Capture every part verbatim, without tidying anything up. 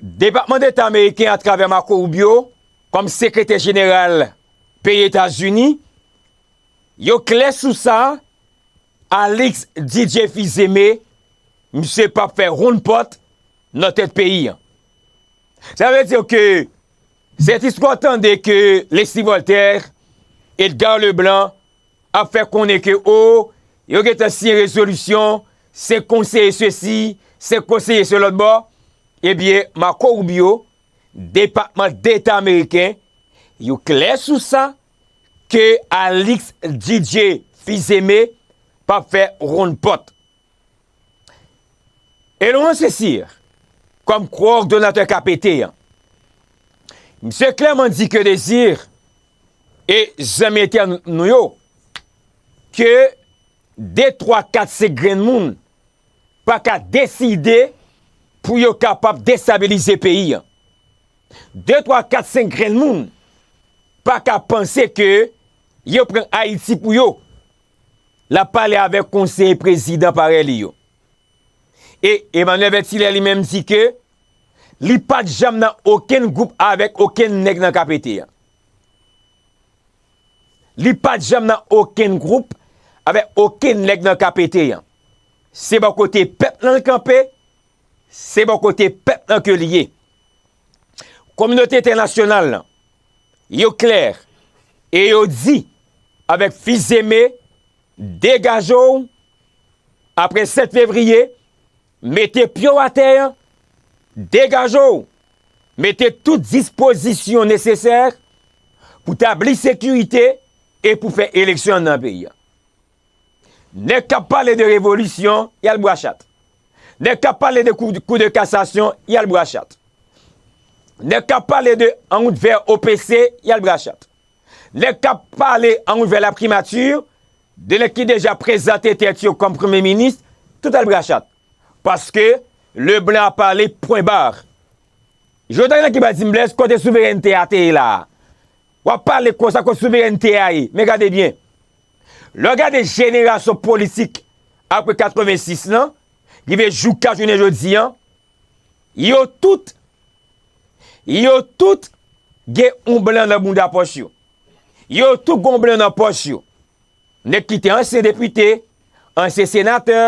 Depatman Deta ameriken, atravè Marco Rubio, kòm sekretè jeneral peyi Etazini, yo klè sou sa, Alix Didier Fils-Aimé, misye p ap fè wonn pòt nan tèt peyi a. Sa vle di ke sèt istwa w tande ke Leslie Voltaire, Edgar Leblanc ap fè konnen ke, o, yo gentan siyen rezolisyon, senk konseye sesi, senk konseye se lòt bò, ebyen, Marco Rubio, Depatman Deta ameriken, yo klè sou sa, ke Alix Didier Fils-Aimé p ap fè wonn pòt. E nou ansesir kòm kowòdonatè K P T an. Misye klèman di ke Désir e zanmi entèn nou yo, ke de, twa, kat, senk grenn moun pa ka deside pou yo kapab destabilize peyi a. De, twa, kat, senk grenn moun pa ka panse ke yo pran Ayiti pou yo. L ap pale avèk konseye prezidan parèy li yo. E Emmanuel Vertilè li menm di ke li pa t janm nan okenn gwoup avèk okenn nèg nan K P T a. Li pa t janm nan okenn gwoup avèk okenn nèg nan K P T a. Se bò kote pèp lan l kanpe, se bò kote pèp lan ke l ye. Kominote entènasyonal lan, yo klè e yo di avèk Fils-Aimé, degaje w apre sèt fevriye, mete pye w atè, degaje w, mete tout dispozisyon nesesè pou tabli sekirite e pou fè eleksyon nan peyi a. Nèg k ap pale de revolisyon, y al bwa chat. Nèg k ap pale de kou, kou de kasasyon, y al bwa chat. Nèg k ap pale de en route vers O P C, y al bwa chat. Nèg k ap pale en route vers la primati, de nèg ki deja prezante tèt yo kòm premye minis, tout al bwa chat. Paske Leblanc a pale, pwen ba. Jodi a, gen nèg ki pral di m, Blaise, kote souverènte a te ye la a? W ap pale konsa, kote souverènte a ye? Men gade byen. Lè w gade jenerasyon politik apre katrevensis lan, rive jouka jounen jodi a, yo tout, yo tout gen yon blan nan bounda pòch yo. Yo tout gen yon blan nan pòch yo. Nèg ki te ansyen depite, ansyen senatè,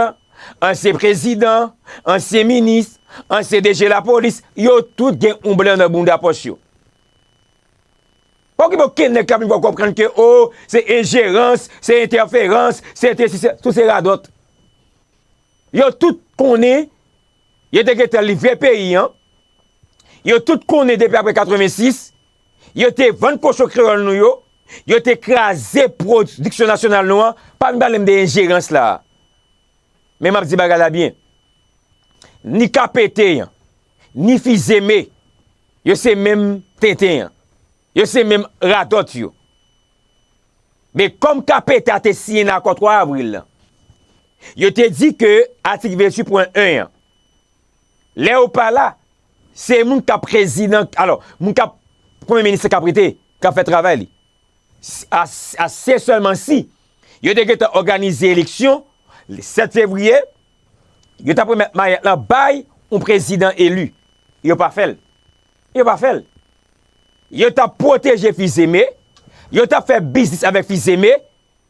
ansyen prezidan, ansyen minis, ansyen D G lapolis, yo tout gen yon blan nan bounda pòch yo. Pa okipe okenn nèg k ap vin fè w konprann ke, o, se enjerans, se entèferans, se entèsi, se, tout se radòt. Yo tout konnen, yo te gentan livre peyi a. Yo tout konnen depi apre katrevensis, yo te vann kochon kreyòl nou yo, yo te kraze pwodiksyon nasyonal nou an, pa vin pale m de enjerans la. Men m ap di bagay la byen. Ni K P T an, ni Fils-Aimé, yo se menm tenten an. Yo se menm radòt yo. Men kòm K P T a te siyen nan akò twa avril lan, yo te di ke atik venntuit pwen en an, lè yo pa la, se moun k ap prezidan, alò, moun k ap premye minis k ap rete, k ap fè travay li. A, a se sèlman si yo te gentan òganize eleksyon sèt fevriye, yo t ap remèt mayèt lan bay yon prezidan eli. Yo pa fè l. Yo pa fè l. Yo t ap pwoteje Fils-Aimé, yo t ap fè biznis avèk Fils-Aimé,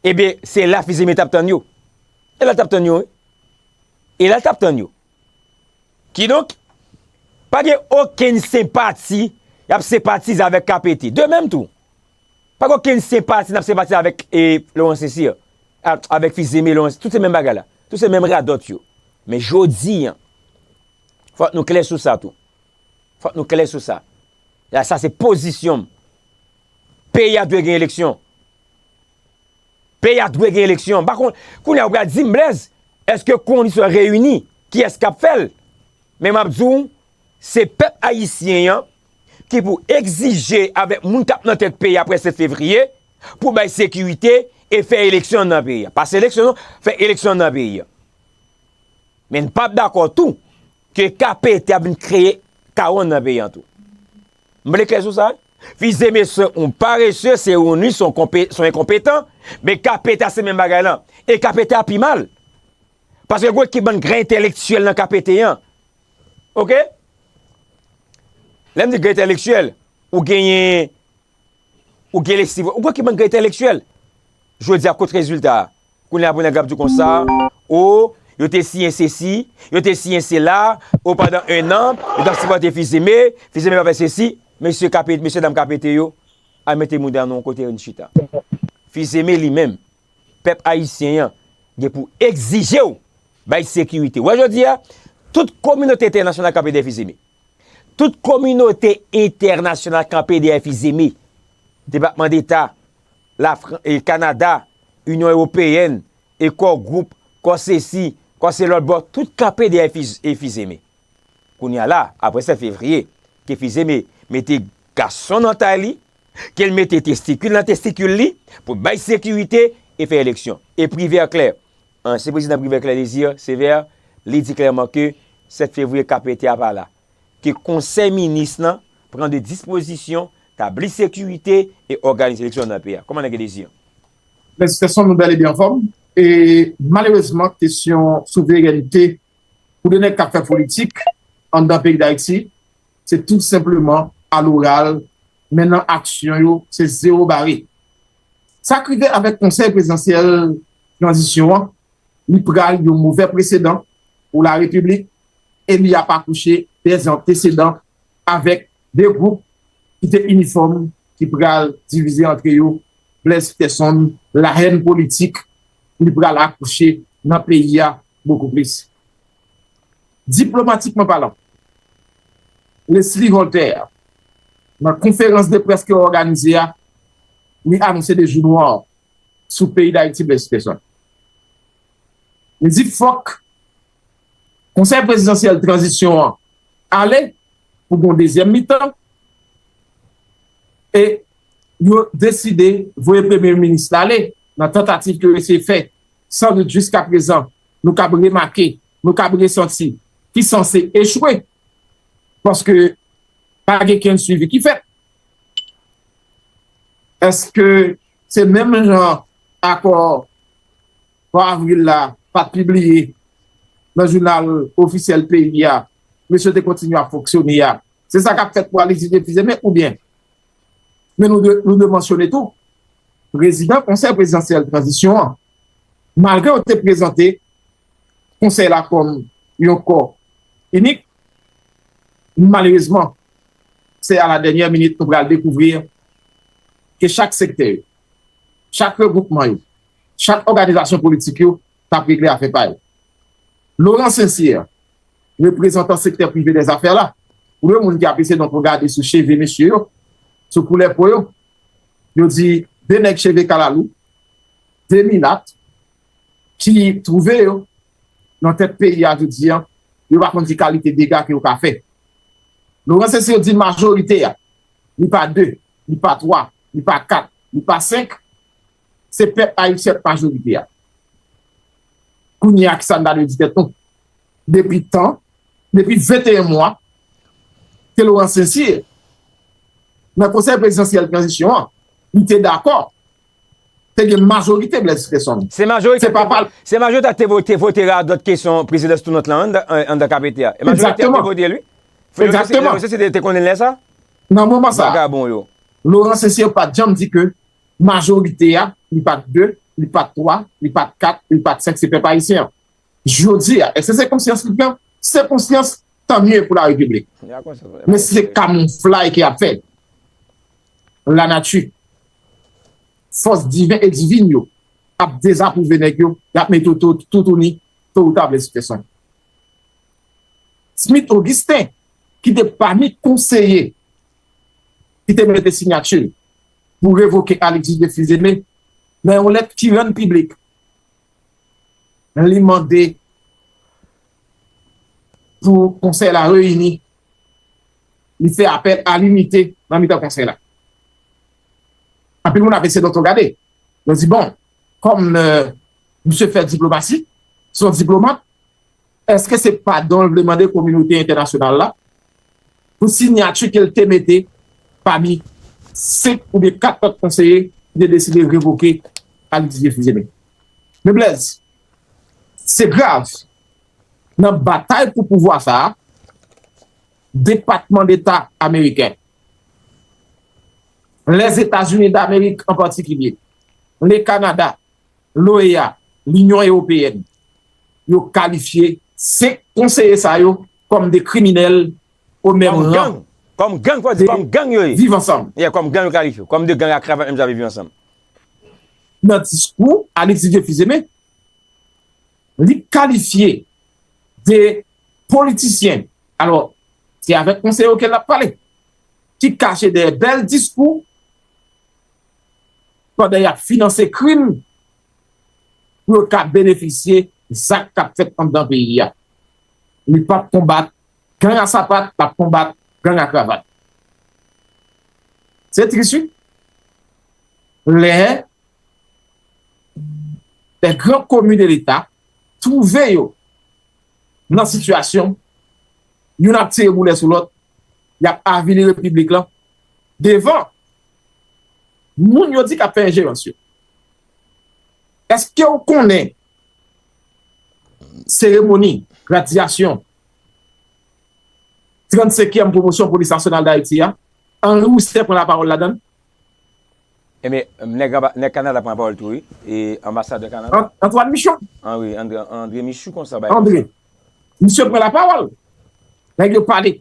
ebyen, se la Fils-Aimé t ap tann yo. E la l t ap tann yo, wi. E la l t ap tann yo. Kidonk, pa gen okenn senpati y ap senpatize avèk K P T. De menm tou, pa gen okenn senpati n ap senpatize avèk, e, Laurent Cécile, a, avèk Fils-Aimé, Laurent, tout se menm bagay la. Tout se menm radòt yo. Men jodi a, fòk nou klè sou sa tou. Fòk nou klè sou sa. La, sa se pozisyon m. Peyi a dwe gen eleksyon. Peyi a dwe gen eleksyon. M pa konn, kounye a ou pral di m, Blaise, èske kondisyon reyini? Kiyès k ap fè l? Men m ap di w, se pèp ayisyen an ki pou egzije avèk moun k ap nan tèt peyi a apre sèt fevriye pou bay sekirite e fè eleksyon nan peyi a. Pa seleksyon non, fè eleksyon nan peyi a. Men n p ap dakò tou ke K P T ap vin kreye kawo nan peyi an tou. M vle klè sou sa, wi. Fils-Aimé se yon parese, se yon nwi, se yon konpe-, se yon enkonpetan, men K P T a se menm bagay lan. E K P T a pi mal. Paske gen yon ekip bann gran entelektyèl nan K P T an. Oke? Lè m di gran entèlektyèl, ou genyen, ou gen lespri, ou gen ki bann gran entèlektyèl. Jodi a, kot rezilta a? Kounye a pou nèg ap di konsa, o, yo te siyen sesi, yo te siyen sela, o, pandan en an, yo t ap sipòte Fils-Aimé, Fils-Aimé pa fè sesi, mesye k ap, mesye dam k ap ete yo, al mete mouda nou yon kote, yo vin chita. Fils-Aimé li menm, pèp ayisyen an gen pou egzije w bay sekirite. Ou wè jodi a, tout kominote entènasyonal kanpe dèyè Fils-Aimé. Tout kominote entènasyonal kanpe dèyè Fils-Aimé. Depatman Deta, Lafran-, e Kanada, Inyon Ewopeyèn, e Core Group, Core sesi, Core se lòt bò, tout kanpe dèyè Fils-, e Fils-Aimé. Kounye a la, apre sèt fevriye, ke Fils-Aimé mete gason nan tay li, ke l mete testikil nan testikil li, pou bay sekirite e fè eleksyon. E Privè Clerc, ansyen prezidan Privè Clerc Désir Sévère, li di klèman ke sèt fevriye k ap pete a pa la. Ke konsèy minis lan pran de dispozisyon, tabli sekirite e òganize eleksyon nan peyi a. Kòman nèg Désir? Mèsi, Tèson, nou bèl e byen anfòm. E malerezman, kesyon souverènte pou de nèg k ap fè politik anndan peyi Dayiti, se tou senpleman aloral, men nan aksyon yo, se zewo bare. Sa k rive avèk Konsèy Prezidansyèl Tranzisyon an, li pral yon movè presedan pou Larepiblik e li ap akouche dèzantesedan avèk de gwoup ki te inifòm ki pral divize antre yo, Blaise Peterson, lahèn politik, li pral akouche nan peyi a bokou plis. Diplomatikman palan, Leslie Voltaire, nan konferans de près ke yo òganize a, li anonse de jou nwa sou peyi Dayiti, Blaise Peterson. Li di fòk Konsèy Prezidansyèl Tranzisyon an ale pou gon dezyèm mitan e yo deside voye premye minis la ale nan tantativ ke yo eseye fè, sandout jiskaprezan, nou kab remake, nou kab resanti, ki sanse echwe, paske pa gen kenn swivi ki fèt. Èske se menm jan akò twa avril la pa t pibliye nan jounal ofisyèl peyi a, mesye te kontinye ap fonksyone a? Se sa k ap fèt pou Alix Didier Fils-Aimé oubyen? Men nou dwe, nou dwe mansyone tou, prezidan Konsèy Prezidansyèl Tranzisyon an, malgre yo te prezante konsèy la kòm yon kò inik, malerezman, se a la dènyè minit nou pral dekouvri ke chak sektè yo, chak regwoupman yo, chak òganizasyon politik yo t ap regle afè pa yo. Laurent St-Cyr, reprezantan sektè prive dèzafè la, pou de moun ki ap eseye donk gade sou cheve mesye yo, sou koulè po yo, yo di de nèg cheve kalalou, de milat, ki twouve yo nan tèt peyi a jodi a, yo pa konn ki kalite dega ke yo ka fè. Laurent St-Cyr di majorite a, li pa de, li pa twa, li pa kat, li pa senk, se pèp ayisyen k majorite a. Kounye a, kisa n ta dwe di tèt nou? Depi tan, depi venteyen mwa, ke Laurent St-Cyr, nan Konsèy Prezidansyèl Tranzisyon an, li te dakò, te gen majorite Blaise Peterson. Se majorite, se pa, pa, se majorite a te vote, vote radòt kesyon prezidans tounant lan anndan, anndan K P T a. E majorite a te vote l, wi. Egzakteman. Laurent St-Cyr te, te konnen lè sa? Nan moman sa a, vagabon yo. Laurent St-Cyr pa t janm di ke majorite a, li pa t de, li pa t twa, li pa t kat, li pa t senk, se pèp ayisyen an. Jodi a, èske se konsyans li pran? Se konsyans, tan mye pou Larepiblik. Men se kamouflay ke y ap fè. Lanati, fòs diven e divin yo ap dezapwouve nèg yo, y ap mete yo tou, toutouni, to ou ta, Blaise Peterson. Smith Augustin, ki te pami konseye ki te mete siyati l pou revoke Alix Didier Fils-Aimé, nan yon lèt ki rann piblik, li mande pou konsèy la reyini, li fè apèl a linite nan mitan konsèy la. Anpil moun ap eseye donk gade. Yo di, bon, kòm, euh, misye fè diplomasi, se yon diplomat, èske se padon l vle mande kominote entènasyonal la pou siyati ke l te mete pami senk oubyen kat lòt konseye ki te deside revoke Alix Didier Fils-Aimé? Men Blaise, se grav. Nan batay pou pouvwa sa a, Depatman Deta ameriken, Lèzetazini Damerik an patikilye, le Kanada, l'OEA, Linyon Ewopeyèn, yo kalifye senk konseye sa yo kòm de kriminèl o menm ran Kòm gang, fò di kòm gang yo ye. Viv Ansanm. Yeah, kòm gang yo kalifye, kòm de gang a kravat menm jan avèk Viv Ansanm. Nan diskou Alix Didier Fils-Aimé, li kalifye de politisyen, alò, se avèk konseye yo ke l ap pale, ki kache dèyè bèl diskou pandan y ap finanse krim pou yo ka benefisye zak k ap fèt anndan peyi a. Li p ap konbat gang a sapat, l ap konbat gang a kravat. Se tris, wi. Lè lè gran komi de Leta twouve yo nan sitiyasyon youn ap tire boulè sou lòt, y ap avili repiblik lan devan moun yo di k ap fè enjerans yo. Èske w konnen seremoni gradyasyon trannsenkyèm pwomosyon Polis Nasyonal Dayiti a, Henri Roussel pran lapawòl ladan l? Ebyen, nèg anba- nèg Kanada pran lapawòl tou, wi. E anbasadè Kanada. An- Antoine Michon. An, wi, André, André Michou konsa bay. André. Misye pran lapawòl. Nèg yo pale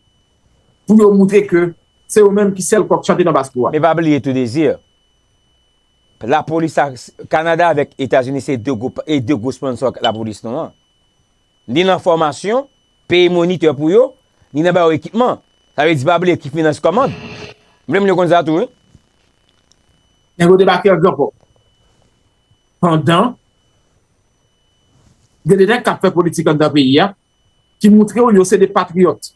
pou yo moutre ke se yo menm ki sèl kòk chante nan bas kou a. Men pa bliye tou, Désir. Lapolis a Kanada avèk Etazini se de gwo, e de gwo sponsò lapolis nou an. Ni nan fòmasyon, peye monitè pou yo, ni nan ba yo ekipman. Sa vle di pa bliye ki finans kòmand. M vle moun yo konn sa tou, wi. Nèg yo debake an gran pò. Pandan gen de nèg k ap fè politik anndan peyi a ki moutre w yo se de patriyòt.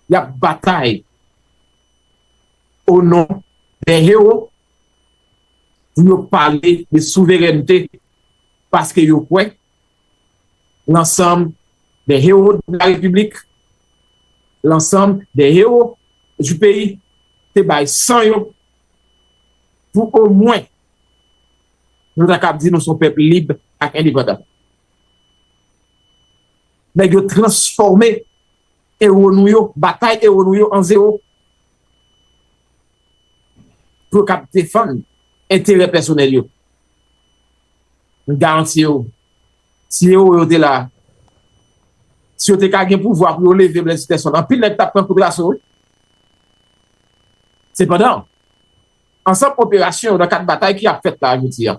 Y ap batay o non dè hewo pou yo pale de souverènte paske yo kwè l'ensemble des héros de la République, l'ensemble des héros du pays te bay san yo pou omwen nou ta kab di nou se yon pèp lib ak endepandan. Nèg yo transfòme ewo nou yo, batay ewo nou yo an zewo pou yo kab defann enterè pèsonèl yo. M garanti yo, si ewo yo te la, si yo te ka gen pouvwa pou yo leve Blaise Peterson, anpil nèg t ap pran kout raso, wi. Sepandan, ansanm operasyon yo nan kad batay ki ap fèt la jodi a,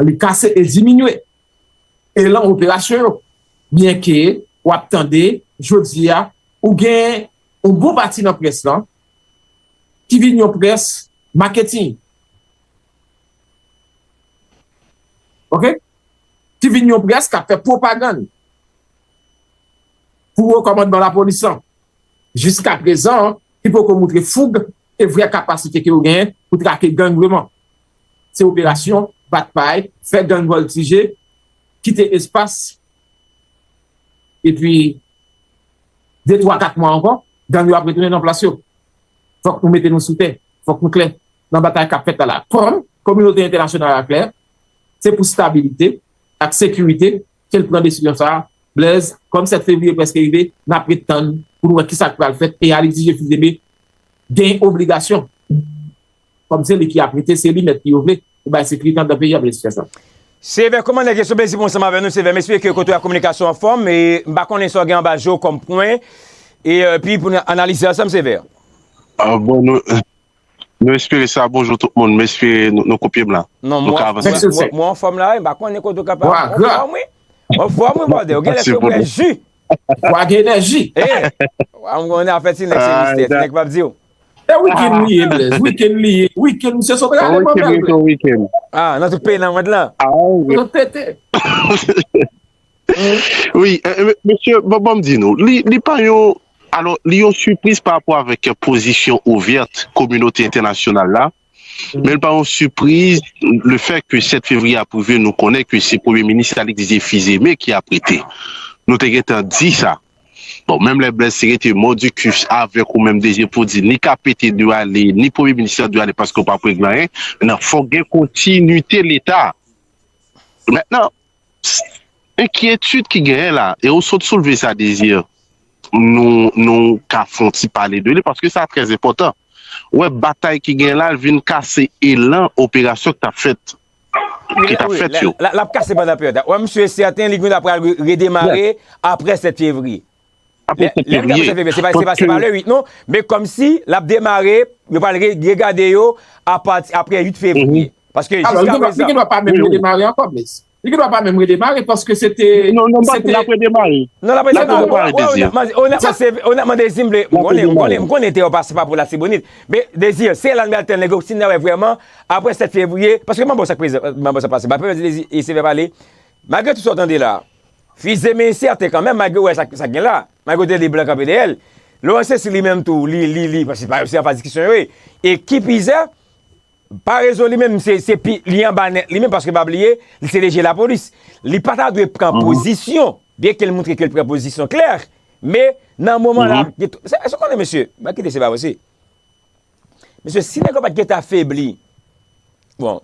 li kase e diminye elan operasyon yo. Byenke w ap tande jodi a, ou gen yon bon pati nan près lan ki vin yon près maketing. Oke? Ki vin yon près k ap fè pwopagann pou wo kòmandman lapolis lan. Jiskaprezan, ki poko moutre foug e vrè kapasite ke yo genyen pou trake gang vreman. Se operasyon bat pay, fè gang vòltije, kite espas, epi de, twa, kat mwa ankò, gang yo ap retounen nan plas yo. Fòk nou mete nou sou tè, fòk nou klè nan batay k ap fèt la la. Kòm kominote entènasyonal la klè, se pou stabilite ak sekirite ke l pran desizyon sa a. Blaise, kòm sèt fevriye prèske rive, n ap ret tann pou nou wè kisa k pral fèt e Alix Didier Fils-Aimé gen obligasyon, kòm se li ki ap rete, se li mèt ki yo vle pou bay sekirite anndan peyi a, Blaise Peterson. Sevè, kòmandan, kesyon plezi pou ansanm avè nou, Sevè. M espere ke kote w a kominikasyon an fòm, e m pa konnen sa w gen anba je w kòm pwen, e epi pou n analize ansanm, Sevè. Ah, bon, nou, nou espere sa. Bonjou tout moun, m espere nou, nou kopye m la. Non, Nou mwen ka avanse. Mèsi, mwen- mwen anfòm la, wi, m pa konnen kote w ka pa Bwa gra. Anfòm, wi. Anfòm, wi, bòdè. Ou gen lè Mèsi, se w bwè Bòdè. ji. Bwa gen enèji. E, w ap konnen afè ti nèg se Ah, mistè, ti da- nèg p ap di w. E weekend li ye, Blaise. Weekend li ye. Weekend, misye sot rale Weekend, manmèl, weekend, weekend. Ah, nan tout peyi nan mond lan. Ah, wi. Sot pete. Wi, eh, eh, mesye, bon, bon, m di nou, li, li pa yon, alò, li yon sipriz pa rapò avèk pozisyon ouvèt kominote entènasyonal la, men li pa yon sipriz, le fè ke sèt fevriye ap rive, nou konnen ke se Premye Minis Alix Didier Fils-Aimé ki ap rete. Nou te gentan di sa. Bon, menm lè Blaise te rete mòdikis avèk ou menm, Désir, pou di ni K P T dwe ale, ni Premye Minis la dwe ale paske w pa pou regle anyen, men fòk gen kontinite Leta. Mentnan, enkyetid ki genyen la, e ou sot soulve sa, Désir, nou, nou ka fè yon ti pale de li, paske sa trè enpòtan. Ou wè, batay ki gen la, l vin kase elan operasyon k t ap fèt, ki t ap fèt yo. L ap kase pandan peryòd la. Wè, misye sèten, li gen dwa pral re- redemare apre sèt fevriye. Apre sèt fevriye. Se pa, se pa, se pa le uit, non. Men kòmsi l ap demare, yo pral re- regade yo apati, apre uit fevriye. Paske jiska prezan. Li gen dwa pa menm redemare ankò, Blaise. Li gen dwa pa menm redemare paske se te. Non, non, se te. L ap redemare. Non, l ap redemare. L ap redemare, Désir. Onètman, Désir, m konnen, m konnen, m konnen te yo pase pa pou Latibonit. Men, Désir, se la n pral tann nèg yo, si n wè vrèman, apre sèt fevriye, paske m ap ba w sa k prezan, m ap ba w sa k pase. M ap pèmèt Désir e Sevè pale. Malgre tout sa w tande la, Fize men sèten kanmenm, malgre w wè sa, sa k gen la, malgre w tande blan kanpe dèyè l. Laurent Cécile li menm tou, li, li, li, paske se pa, se anfas diskisyon yo ye. E ki pi zè, pa rezon li menm, se, se pi, li anba nèt li menm, paske pa bliye, li se D G lapolis. Li pa ta dwe pran pozisyon, byenke l montre ke l pran pozisyon klè, men nan moman la, se, se konnen, mesye, m ap kite se pa osi. Mesye, si nèg yo pa t gentan afebli, bon,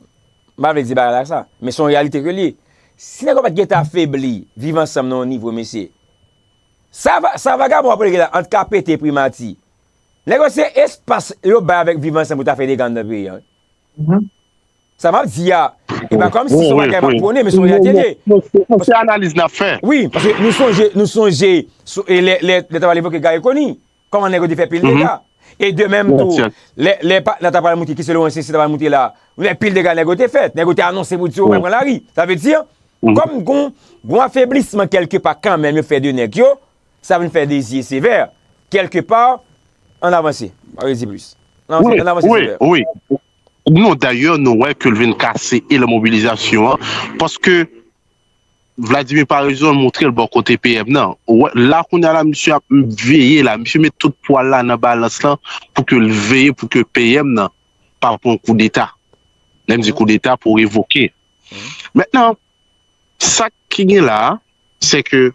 m pa vle di bagay la sa, men se yon reyalite ke l ye. Si nèg yo pa t gentan afebli Viv Ansanm nan yon nivo, mesye, sa va, sa vagabon ap regle la ant K P T e Primati. Nèg yo se espas yo bay avèk Viv Ansanm pou ta fè dega anndan peyi a, wi. Sa m ap di a, e pa kòmsi se yon bagay m ap pwone, men se yon reyalite l ye. Non, se analiz n ap fè. Wi, paske nou sonje, nou sonje, sou, e lè, lè, lè t ap evoke Garry Conille. Kòman nèg yo te fè pil dega. E de menm tou, lè, lè patnè ta pral moute, ki se Laurent Cécile ta pral moute la, nou wè pil dega nèg yo te fè. Nèg yo te anonse pou di yo pral pran lari. Sa vle di, kòm gon, gon afeblisman kèlkepa kanmenm yo fè de nèg yo, sa vin fè Désir Sévère, kèlkepa, ann avanse. Pa redi plis. Ann avanse, ann avanse, Sévère. Wi, wi. Non, dayè, nou wè ke l vin kase elan mobilizasyon an, paske Vladimir Paraison montre l bò kote P M nan. Ou wè, la kounye a la, misye ap veye la, misye met tout pwa l la nan balans lan pou ke l veye pou ke P M nan pa pran koudeta. Lè m di koudeta, pou revoke. Mentnan, sa ki gen la a, se ke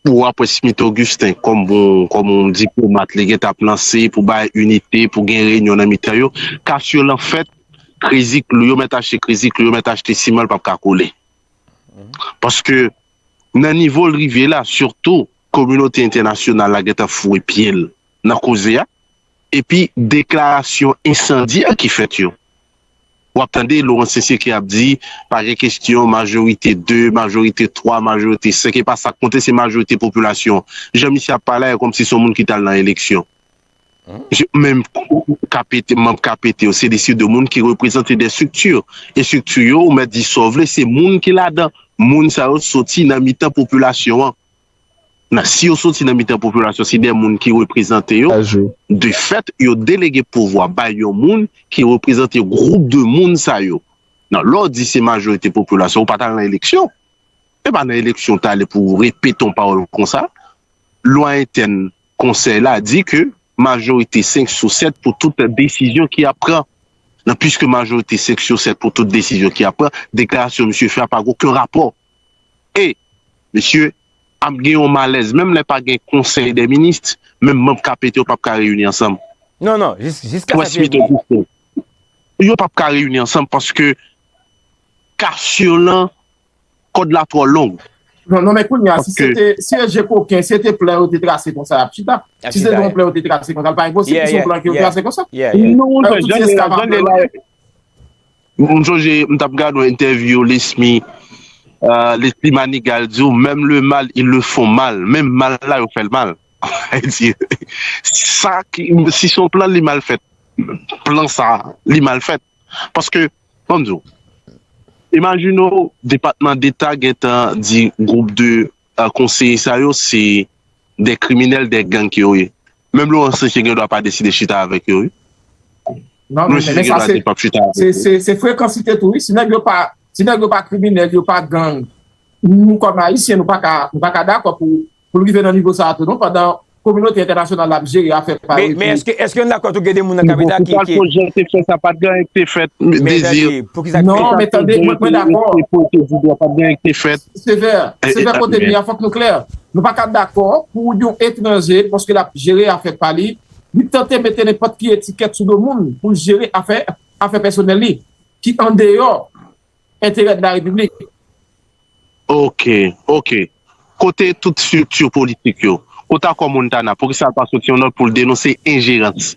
ou apre Smith Augustin kòm yon, kòm yon diplomat, li gentan ap lanse pou bay inite, pou gen reyinyon nan mitan yo. Kasyon lan fèt, krezi klou, yo mèt achte krezi klou, yo mèt achte siman, l p ap ka kole. Paske nan nivo l rive la, sitou kominote entènasyonal la gentan foure pye l nan koze a, epi deklarasyon ensandyè ki fèt yo. W ap tande Laurent Cécile ki ap di, pa gen kesyon majorite de, majorite twa, majorite senk, e pa sa k konte, se majorite popilasyon. Jan misye ap pale a, e kòmsi se yon moun ki t al nan eleksyon. Menm K P T, manm K P T yo, se de, se de moun ki reprezante de estrikti. Estrikti yo, ou mèt di sa w vle, se moun ki ladan. Moun sa yo soti nan mitan popilasyon an. Nan, si yo soti nan mitan popilasyon, se de moun ki reprezante yo. De fèt, yo delege pouvwa bay yon moun ki reprezante gwoup de moun sa yo. Nan, lè w di se majorite popilasyon, ou pa t al nan eleksyon. E pa nan eleksyon w t ale pou w repete yon pawòl konsa. Lwa entèn konsèy la di ke majorite senk sou sèt pou tout desizyon ki ap pran. Nan, piske majorite senk sou sèt pou tout desizyon ki ap pran, deklarasyon misye fè a pa gen okenn rapò. E, mesye, ap gen yon malèz. Menm lè pa gen konsèy dè minis, menm manm K P T yo p ap ka reyini ansanm. Non, non, jis, jiska sèt fevriye. Yo p ap ka reyini ansanm paske kasyon lan, kòd la twò long. Non, non, men kounye a, si se te, si se je koken, si se te plan yo te trase konsa, y ap chita. Si se te yon plan yo te trase konsa, l pa enposib pou se yon plan ke yo trase konsa. Non, jan l ye la, jan l ye la. M sonje, m t ap gade yon entèvyou Lesmy, euh, Lesmy Manigat di w, même le mal, ils le font mal. Menm mal la, yo fè l mal. Sa ki, si se yon plan, li mal fèt. Plan sa, li mal fèt. Paske, ban m di w, imajine w, Depatman Deta gentan di gwoup de, euh, konseye sa yo, se de kriminèl, de gang ke yo ye. Menm Laurent Cécile gen dwa pa deside chita avèk yo, wi. Non, men, men sa se, se, se frekansite tou, wi. Si nèg yo pa, si nèg yo pa kriminèl, yo pa gang, nou kòm Ayisyen, nou pa ka, nou pa ka dakò pou, pou l rive nan nivo sa a tou, non, pandan kominote entènasyonal la ap jere afè pa yo. Men, men èske, èske n dakò tou gen de moun nan K P T a ki, ki... Jan te fè sa, pa t gen anyen ki te fèt, Désir. Non, men tande, mwen, mwen dakò. Sevè, Sevè, kote m ye a, fòk nou klè. Nou pa ka dakò pou yon etranje, paske l ap jere afè pa li, li tante mete nenpòt ki etikèt sou do moun pou jere afè, afè pèsonèl li, ki andeyò enterè de la repiblik. Ok, ok. Kote tout estrikti politik yo? Kot akò Montana? Poukisa l pa soti yon nòt pou l denonse enjerans?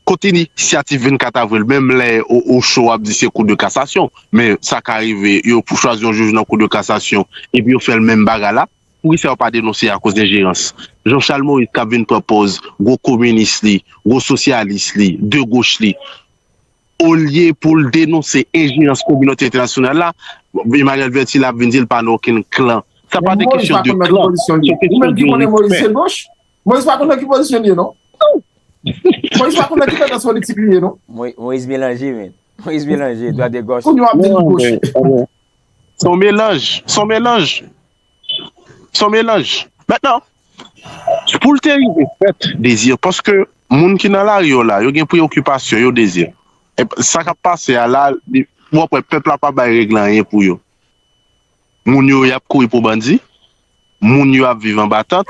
Kot inisyativ vennkat avril? Menm lè ou, ou cho w ap di se kou de kasasyon, men sa ka rive, yo pou chwazi yon jij nan kou de kasasyon, epi yo fè l menm bagay la. Poukisa yo pa denonse akoz enjerans? Jean Charles Moïse k ap vin pran pòz gwo kominis li, gwo sosyalis li, de goch li, olye pou l denonse enjerans kominote entènasyonal la, Emmanuel Vertilap vin di l pa nan okenn klan. Sa pa de kesyon de klan, se kesyon de respè. Moïse pa konn nan ki pozisyon li ye non. Moïse pa konn nan ki tandans politik li ye non. Moïse melanje, men. Moïse melanje, dwat e gòch. Kounye w ap di li goch. Se yon melanj. Se yon melanj. Se yon melanj. Mentnan, pou l te rive fèt, Désir, paske moun ki nan lari yo la, yo gen preyokipasyon yo, Désir. E sa k ap pase a la, w ap wè pèp la pa bay règle anyen pou yo. Moun yo, y ap kouri pou bandi. Moun yo ap viv anba tant.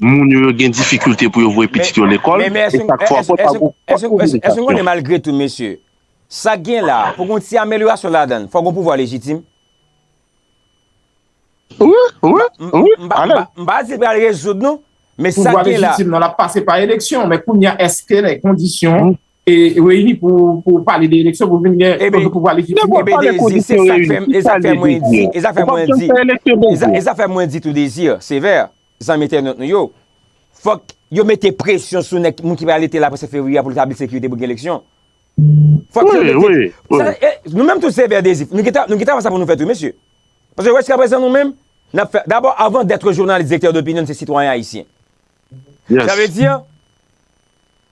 Moun yo, yo gen difikilte pou yo voye pitit yo lekòl. E sa k fè w pa gon pwoblèm. Èske w konnen malgre tou, mesye, sa k gen la, pou gen yon ti amelyorasyon ladan l, fòk gen yon pouvwa lejitim? Wi, wi, wi. M pa di l pral rezoud nou, men sa gen la. Pouvwa lejitim nan, l ap pase pa eleksyon, men kounye a, èske lè kondisyon e reyini pou, pou pale de eleksyon, pou vin gen pouvwa lejitim? Ebyen, Dezi, se sa k fè, e sa k fè mwen di, e sa k fè mwen di, e sa k fè mwen di tou, Dezi, Sevè, zanmi entènot nou yo, fòk yo mete presyon sou nèg, moun ki pral rete la apre sèt fevriye a pou l tabli sekirite pou gen eleksyon. Fòk yo mete. Nou menm tou Sevè, Dezi, nou gentan wè sa pou nou fè tou, mesye. Paske jiskaprezan nou menm, n ap fè, dabò, avan d'être jounalis, directeur d'opinion, se sitwayen ayisyen. Sa vle di,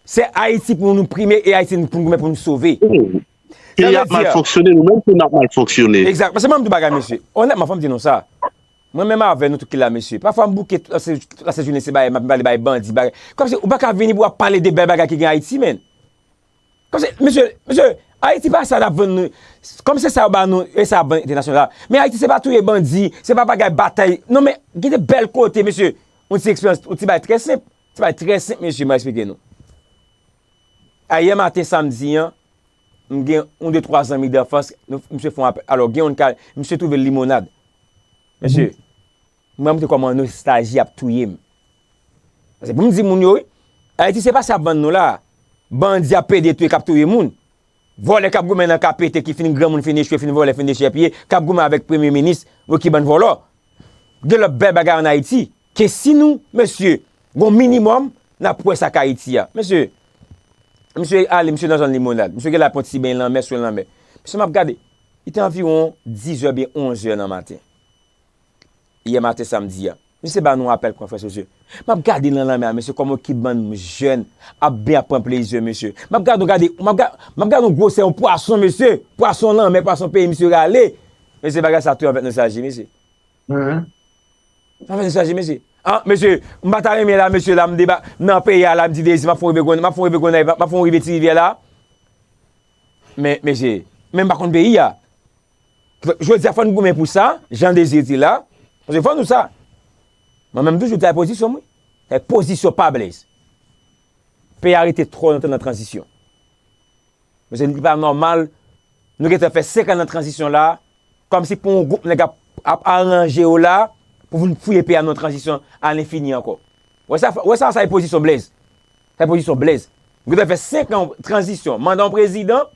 se Ayiti pou nou prime e Ayiti pou nou goumen pou nou sove. Peyi ap mal fonksyone, nou menm tou n ap mal fonksyone. Egzak. Paske mwen m di yon bagay, mesye. Onètman, fò m di nou sa. Mwen menm avè nou tout ki la, mesye. Pafwa m bouke tout lase jounen se bagay, m ap pale bay bandi, bagay. Kòmsi ou pa ka vini pou w ap pale de bèl bagay ki gen Ayiti, menn. Kòmsi, mesye, mesye, Ayiti pa sa n ap vann nou. Kòm se sa yo ba nou, e sa ap vann entènasyonal la. Men Ayiti se pa touye bandi, se pa bagay batay. Non, men gen de bèl kote, mesye. Yon ti eksperyans, yon ti bagay trè senp. Ti bagay trè senp, mesye, mwen eksplike nou. Ayè maten samdi an, m gen yon de twa zanmi danfans, misye fè yon apèl. Alò, gen youn ka, misye twouve l Limonad. Mesye, mwen m te kòman nostalji ap touye m. Paske pou m di moun yo, wi, Ayiti se pa sa ap vann nou la. Bandi ap pede touye, k ap touye moun. Vòlè k ap goumen nan K P T ki fin granmoun, fin echwe, fin vòlè, fin dechèpiye, k ap goumen avèk premye minis, yo ki bann vòlò. Gen lòt bèl bagay ann Ayiti, ke si nou, mesye, gon minimòm, n ap wè sa k Ayiti a. Mesye, misye ale, misye nan zòn Limonad. Misye gen la pran ti beny lanmè, sou lanmè. Mesye, m ap gade, li te anviwon diz è oubyen onz è nan maten. Yè maten samdi a. Misye ba nou apèl konfrans, mesye. M ap gade nan lanmè a, mesye, kòman yon ekip bann jèn ap beny, ap pran plezi, mesye. M ap gade, gade, m ap ga-, m ap gade yon gwosè yon pwason, mesye. Pwason lanmè, pwason peyi, misye rale. Mesye, bagay sa touye m avèk nostalji, mesye. Sa fè nostalji, mesye. Ah, mesye, m pa ta renmen la, mesye, la, m deba-, m nan peyi a la, m di Dezi, m ap fè yon rive Gonnay, m ap fè yon rive Gonnay, m ap fè yon rive Ti Rivyè la. Men, mesye, men m pa konn peyi a. Jodi a, fò n goumen pou sa, jan Dezi di la. Paske fò n di sa. Mwen menm toujou di sa, pozisyon m, wi. Sa pozisyon pa Blaze. Peyi a rete twò lontan nan tranzisyon. Mesye, li pa nòmal. Nou gentan fè senk an nan tranzisyon la. Kòmsi pou yon gwoup nèg ap, ap aranje yo la, pou vin fouye peyi a nan yon tranzisyon alenfini ankò. Ou wè sa, ou wè sa, sa e pozisyon Blaze. Sa e pozisyon Blaze. Nou gentan fè senk an tranzisyon, manda yon prezidan,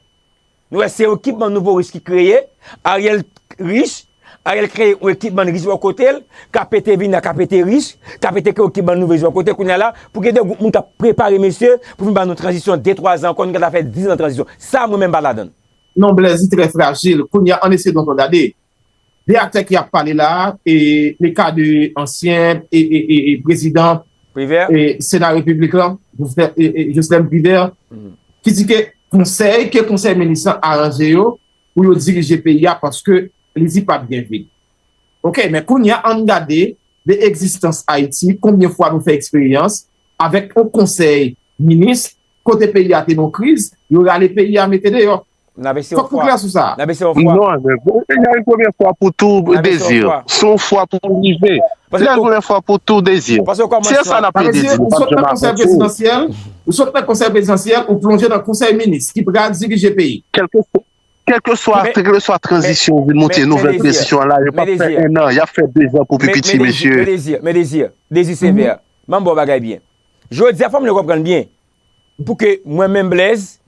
nou wè se yon ekipman nouvo rich ki kreye, Ariel rich, Ariel kreye yon ekipman rich bò kote l, K P T vin la, K P T rich, K P T kreye yon ekipman nouvo rich bò kote, kounye a la, pou gen de gwoup moun k ap prepare mesye, pou vin ba nou tranzisyon de twa zan ankò, nou gentan fè diz an tranzisyon. Sa mwen menm m pa ladan l. Non, Blaze, li trè frajil. Kounye a, ann eseye donk gade. De aktè ki ap pale la, e le ka de ansyen e, e, e, e prezidan e Sena Repiblik lan, Jovenel, e, e, Jocelyn Privert, ki di ke konsèy, ke konsèy minis lan aranje yo pou yo dirije peyi a paske li di p ap gen vit. Oke, men kounye a, ann gade de egzistans Ayiti, konbyen fwa nou fè eksperyans avèk yon konsèy minis, kote peyi a te nan kriz, yo rale peyi a mete deyò. Fòk nou klè sou sa. Non, men pou peyi a yon premye fwa pou tou, Dezi. Se yon fwa pou rive. Se yon premye fwa pou tou, Dezi. Se sa n ap pede di, nou p ap janm avanse. Ou sot nan konsèy prezidansyèl, ou plonje nan konsèy minis ki pral dirije peyi. Kèlkeswa, kèlkeswa tranzisyon vin monte, nouvèl tranzisyon an la, yo p ap fè en an, y ap fè de zan pou pi piti, mesye. Men Dezi, men Dezi, Dezi Sevè, Ban m ba w bagay byen. Jodi a, fò m lè konprann byen. Pou ke mwen menm Blaise,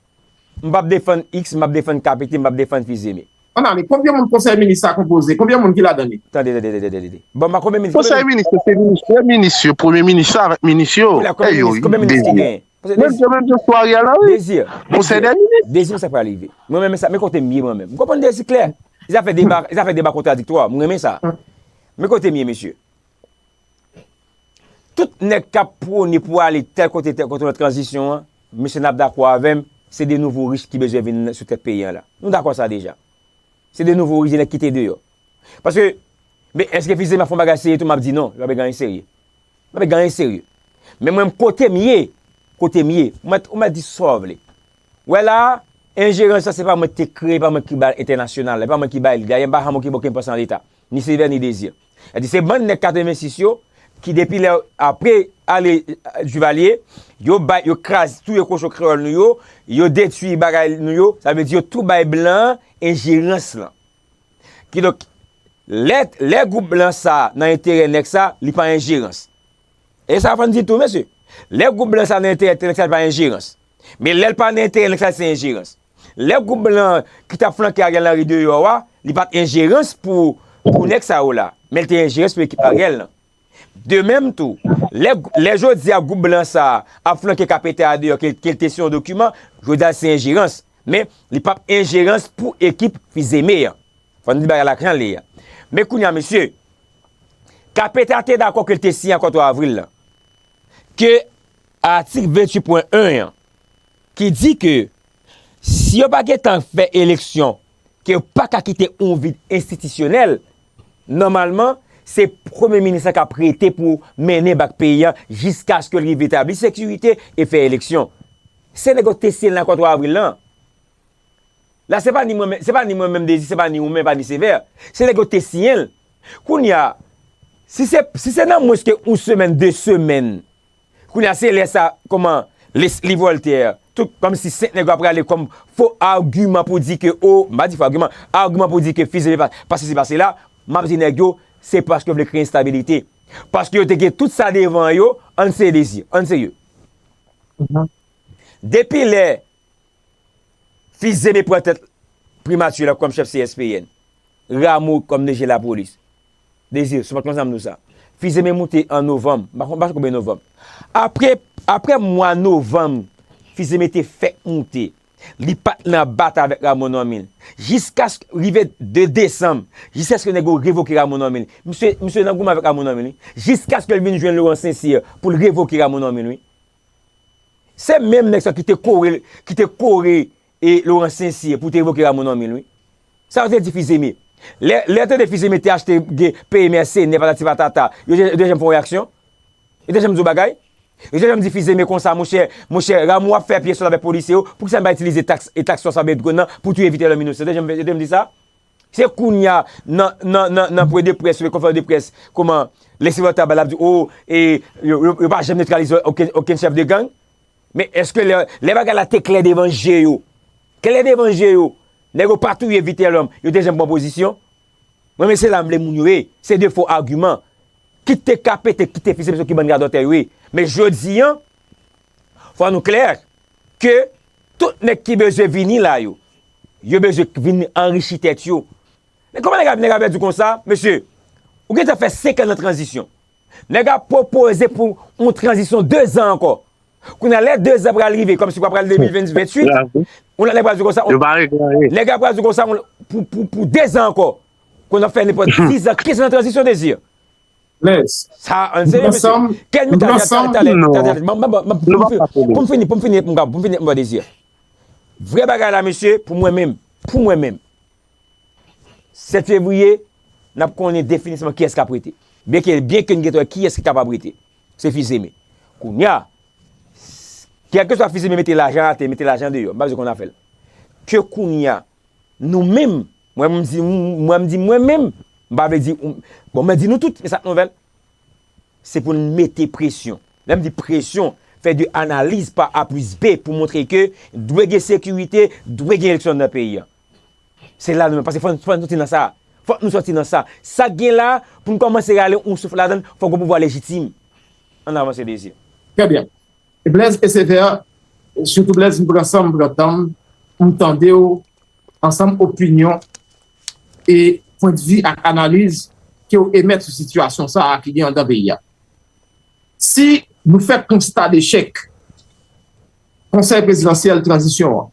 m p ap defann X, m p ap defann K P T, m p ap defann Fils-Aimé. Ann ale, konbyen moun konsèy minis sa konpoze? Konbyen moun ki ladan li? Tande, tande, tande, tande, tande. Bon, ma konbyen minis? Konsèy minis yo, se minis, premye minis yo, premye minis yo avèk minis yo. Konbyen minis, konbyen minis ki genyen? Menm jan, menm jan sou Ariel Henry. Désir. Konsèy dè minis. Désir, sa pral rive. Mwen menm sa, men kote m ye mwen menm. M konprann Désir klè. Zafè deba, zafè deba kontradiktwa, mwen renmen sa. Men kote m ye, mesye. Tout nèg k ap pwone pou ale tèl kote, tèl kote nan tranzisyon an, mesye n ap dakò avè m, se de nouvo rich ki bezwen vin sou tèt peyi an la. Nou dakò sa deja. Se de nouvo rich, de nèg ki te deyò. Paske, men èske Fils-Aimé ap fè yon bagay serye tou? M ap di non, li pa pe gen anyen serye. Li pa pe gen anyen serye. Men mwen, kote m ye, kote m ye, ou mèt, ou mèt di sa w vle. Wè la, enjerans la, se pa mwen ki te kreye, pa mwen ki ba l entènasyonal la, pa mwen ki ba l li. Dayè, m pa janm okipe okenn pòs nan Leta, ni Silvè, ni Désir. Sa di, se bann nèg katrevensis yo, ki depi lè, apre ale, eh, Duvalier, yo bay, yo kraze, touye kochon kreyòl nou yo, yo detwi bagay nou yo, sa vle di yo tou bay blan an enjerans lan. Kidonk, lè, lè gwoup blan sa nan enterè nèg sa, li pa enjerans. E sa fò n di tou, mesye. Lè gwoup blan sa nan enterè nèg sa, li pa enjerans. Men lè l pa nan enterè nèg sa, se enjerans. Lè gwoup blan ki t ap flanke Ariel Henry deyò a, li pa t enjerans pou, pou nèg sa yo la, men l te enjerans pou ekip Ariel lan. De menm tou, lè, lè jodi a gwoup blan sa a ap flanke K P T a deyò, ke, ke l te siyen yon dokiman, jodi a se enjerans. Men, li p ap enjerans pou ekip Fils-Aimé an. Fò n di bagay la jan l ye a. Men kounye a, mesye, K P T a te dakò ke l te siyen akò twa avril lan. Ke atik venntuit pwen en an, ki di ke si yo pa gentan fè eleksyon, ke yo pa ka kite yon vid enstitisyonèl, nòmalman, se premye minis la k ap rete pou mennen bak peyi a jiskaske l rive tabli sekirite e fè eleksyon. Se nèg yo te siyen l nan akò twa avril lan. La, se pa ni mwen menm, se pa ni mwen menm Désir, se pa ni ou menm, pa ni Sévère. Se nèg yo te siyen l. Kounye a, si se, si se nan mwens ke yon semèn, de semèn, kounye a, se lè sa, kòman, Leslie Voltaire, tout, kòmsi senk nèg yo ap rale kòm fo agiman pou di ke, o, m pa di fo agiman, agiman pou di ke Fils-Aimé pa, pa sesi, pa sela, m ap di nèg yo, se paske yo vle kreye enstabilite. Paske yo te gen tout sa devan yo, ann serye Désir, ann serye. Depi lè Fils-Aimé pran tèt primati la kòm chèf C S P N, Rameau kòm D G lapolis. Désir, sou pa t konsa m di w sa. Fils-Aimé moute an novanm, m pa konn, m pa konn konbyen novanm. Apre, apre mwa novanm, Fils-Aimé te fèk moute. Li pa t nan batay avèk Rameau Normil. Jiskaske rive de desanm, jiskaske nèg yo revoke Rameau Normil. Misye, misye nan goumen avèk Rameau Normil, wi. Jiskaske l vin jwenn Laurent St-Cyr pou l revoke Rameau Normil, wi. Se menm nèg sa ki te kore, ki te kore e Laurent St-Cyr pou te revoke Rameau Normil, wi. Sa yo te di Fils-Aimé. Lè, lè yo tande Fils-Aimé te achte, gen, peye mèsenè, patati patata, yo te, yo te janm fè yon reyaksyon? Yo te janm di yon bagay? Yo te janm di Fils-Aimé konsa, monchè, monchè, Rameau ap fè pye sòt avèk polisye yo, poukisa n pa itilize taks, e taks sòs avèk dwàn nan pou touye Vitelhomme inosan? Yo te janm, yo te janm di sa? Se kounye a, nan, nan, nan, nan pwen de près, oubyen konferans de près, kòman Leslie Voltaire ba l ap di, o, e, yo, yo, yo pa janm netralize okenn, okenn chèf de gang? Men èske lè, lè bagay la te klè devan je yo, klè devan je yo, nèg yo pa touye Vitelhomme, yo te janm pran pozisyon? Mwen, men se la m vle moun yo ye, se de fo agiman. Kite K P T, kite Fils-Aimé, se ki bann radòtè yo ye. Men jodi a, fò nou klè ke tout nèg ki bezwen vini la yo, yo bezwen vin anrichi tèt yo. Men kòman nèg ap, nèg ap di konsa, mesye, ou gentan fè senk an nan tranzisyon. Nèg ap pwopoze pou yon tranzisyon de zan ankò. Kounye a, lè de zan pral rive, kòmsi pral de mil venntuit, yon lòt nèg pral di konsa, nèg ap pral di konsa, pou, pou, pou de zan ankò. Kounye a, fè nenpòt dis zan, kenz zan nan tranzisyon, Désir. Sa, ann serye, mesye. Kèl mi talè, talè, talè, talè, talè. Pou m fini, pou m fini, pou m fini, pou m fini, pou m fini, Désir. Vrè bagay la, mesye, pou mwen menm, pou mwen menm, sèt fevriye, n ap konnen definitivman kiyès k ap rete. Byenke, byenke n gentan wè kiyès ki kapab rete. Se Fils-Aimé. Kounye a, kèlkeswa Fils-Aimé mete lajan atè, mete lajan deyò, m pa bezwen konn afè l. Ke kounye a, nou menm, mwen, m di, mwen, m di mwen menm, m pa vle di, bon, mwen di nou tout, men sa k nouvèl. Se pou n mete presyon. Lè m di presyon, fè de analiz pa A plis B pou montre ke dwe gen sekirite, dwe gen eleksyon nan peyi a. Se la nou menm, paske fò, fò n sòti nan sa. Fòk nou sòti nan sa. Sa k gen la, pou n kòmanse rale yon souf ladan l, fòk gen pouvwa lejitim. Ann avanse, Désir. Trè byen. Blaise e Sévère, sitou Blaise, m pran san m, m pran tan m, m tande w, ansanm opinyon e pwendvi ak analiz ke w emèt sou sitiyasyon sa a ki gen anndan peyi a. Si nou fè konsta dechèk Konsèy Prezidansyèl Tranzisyon an,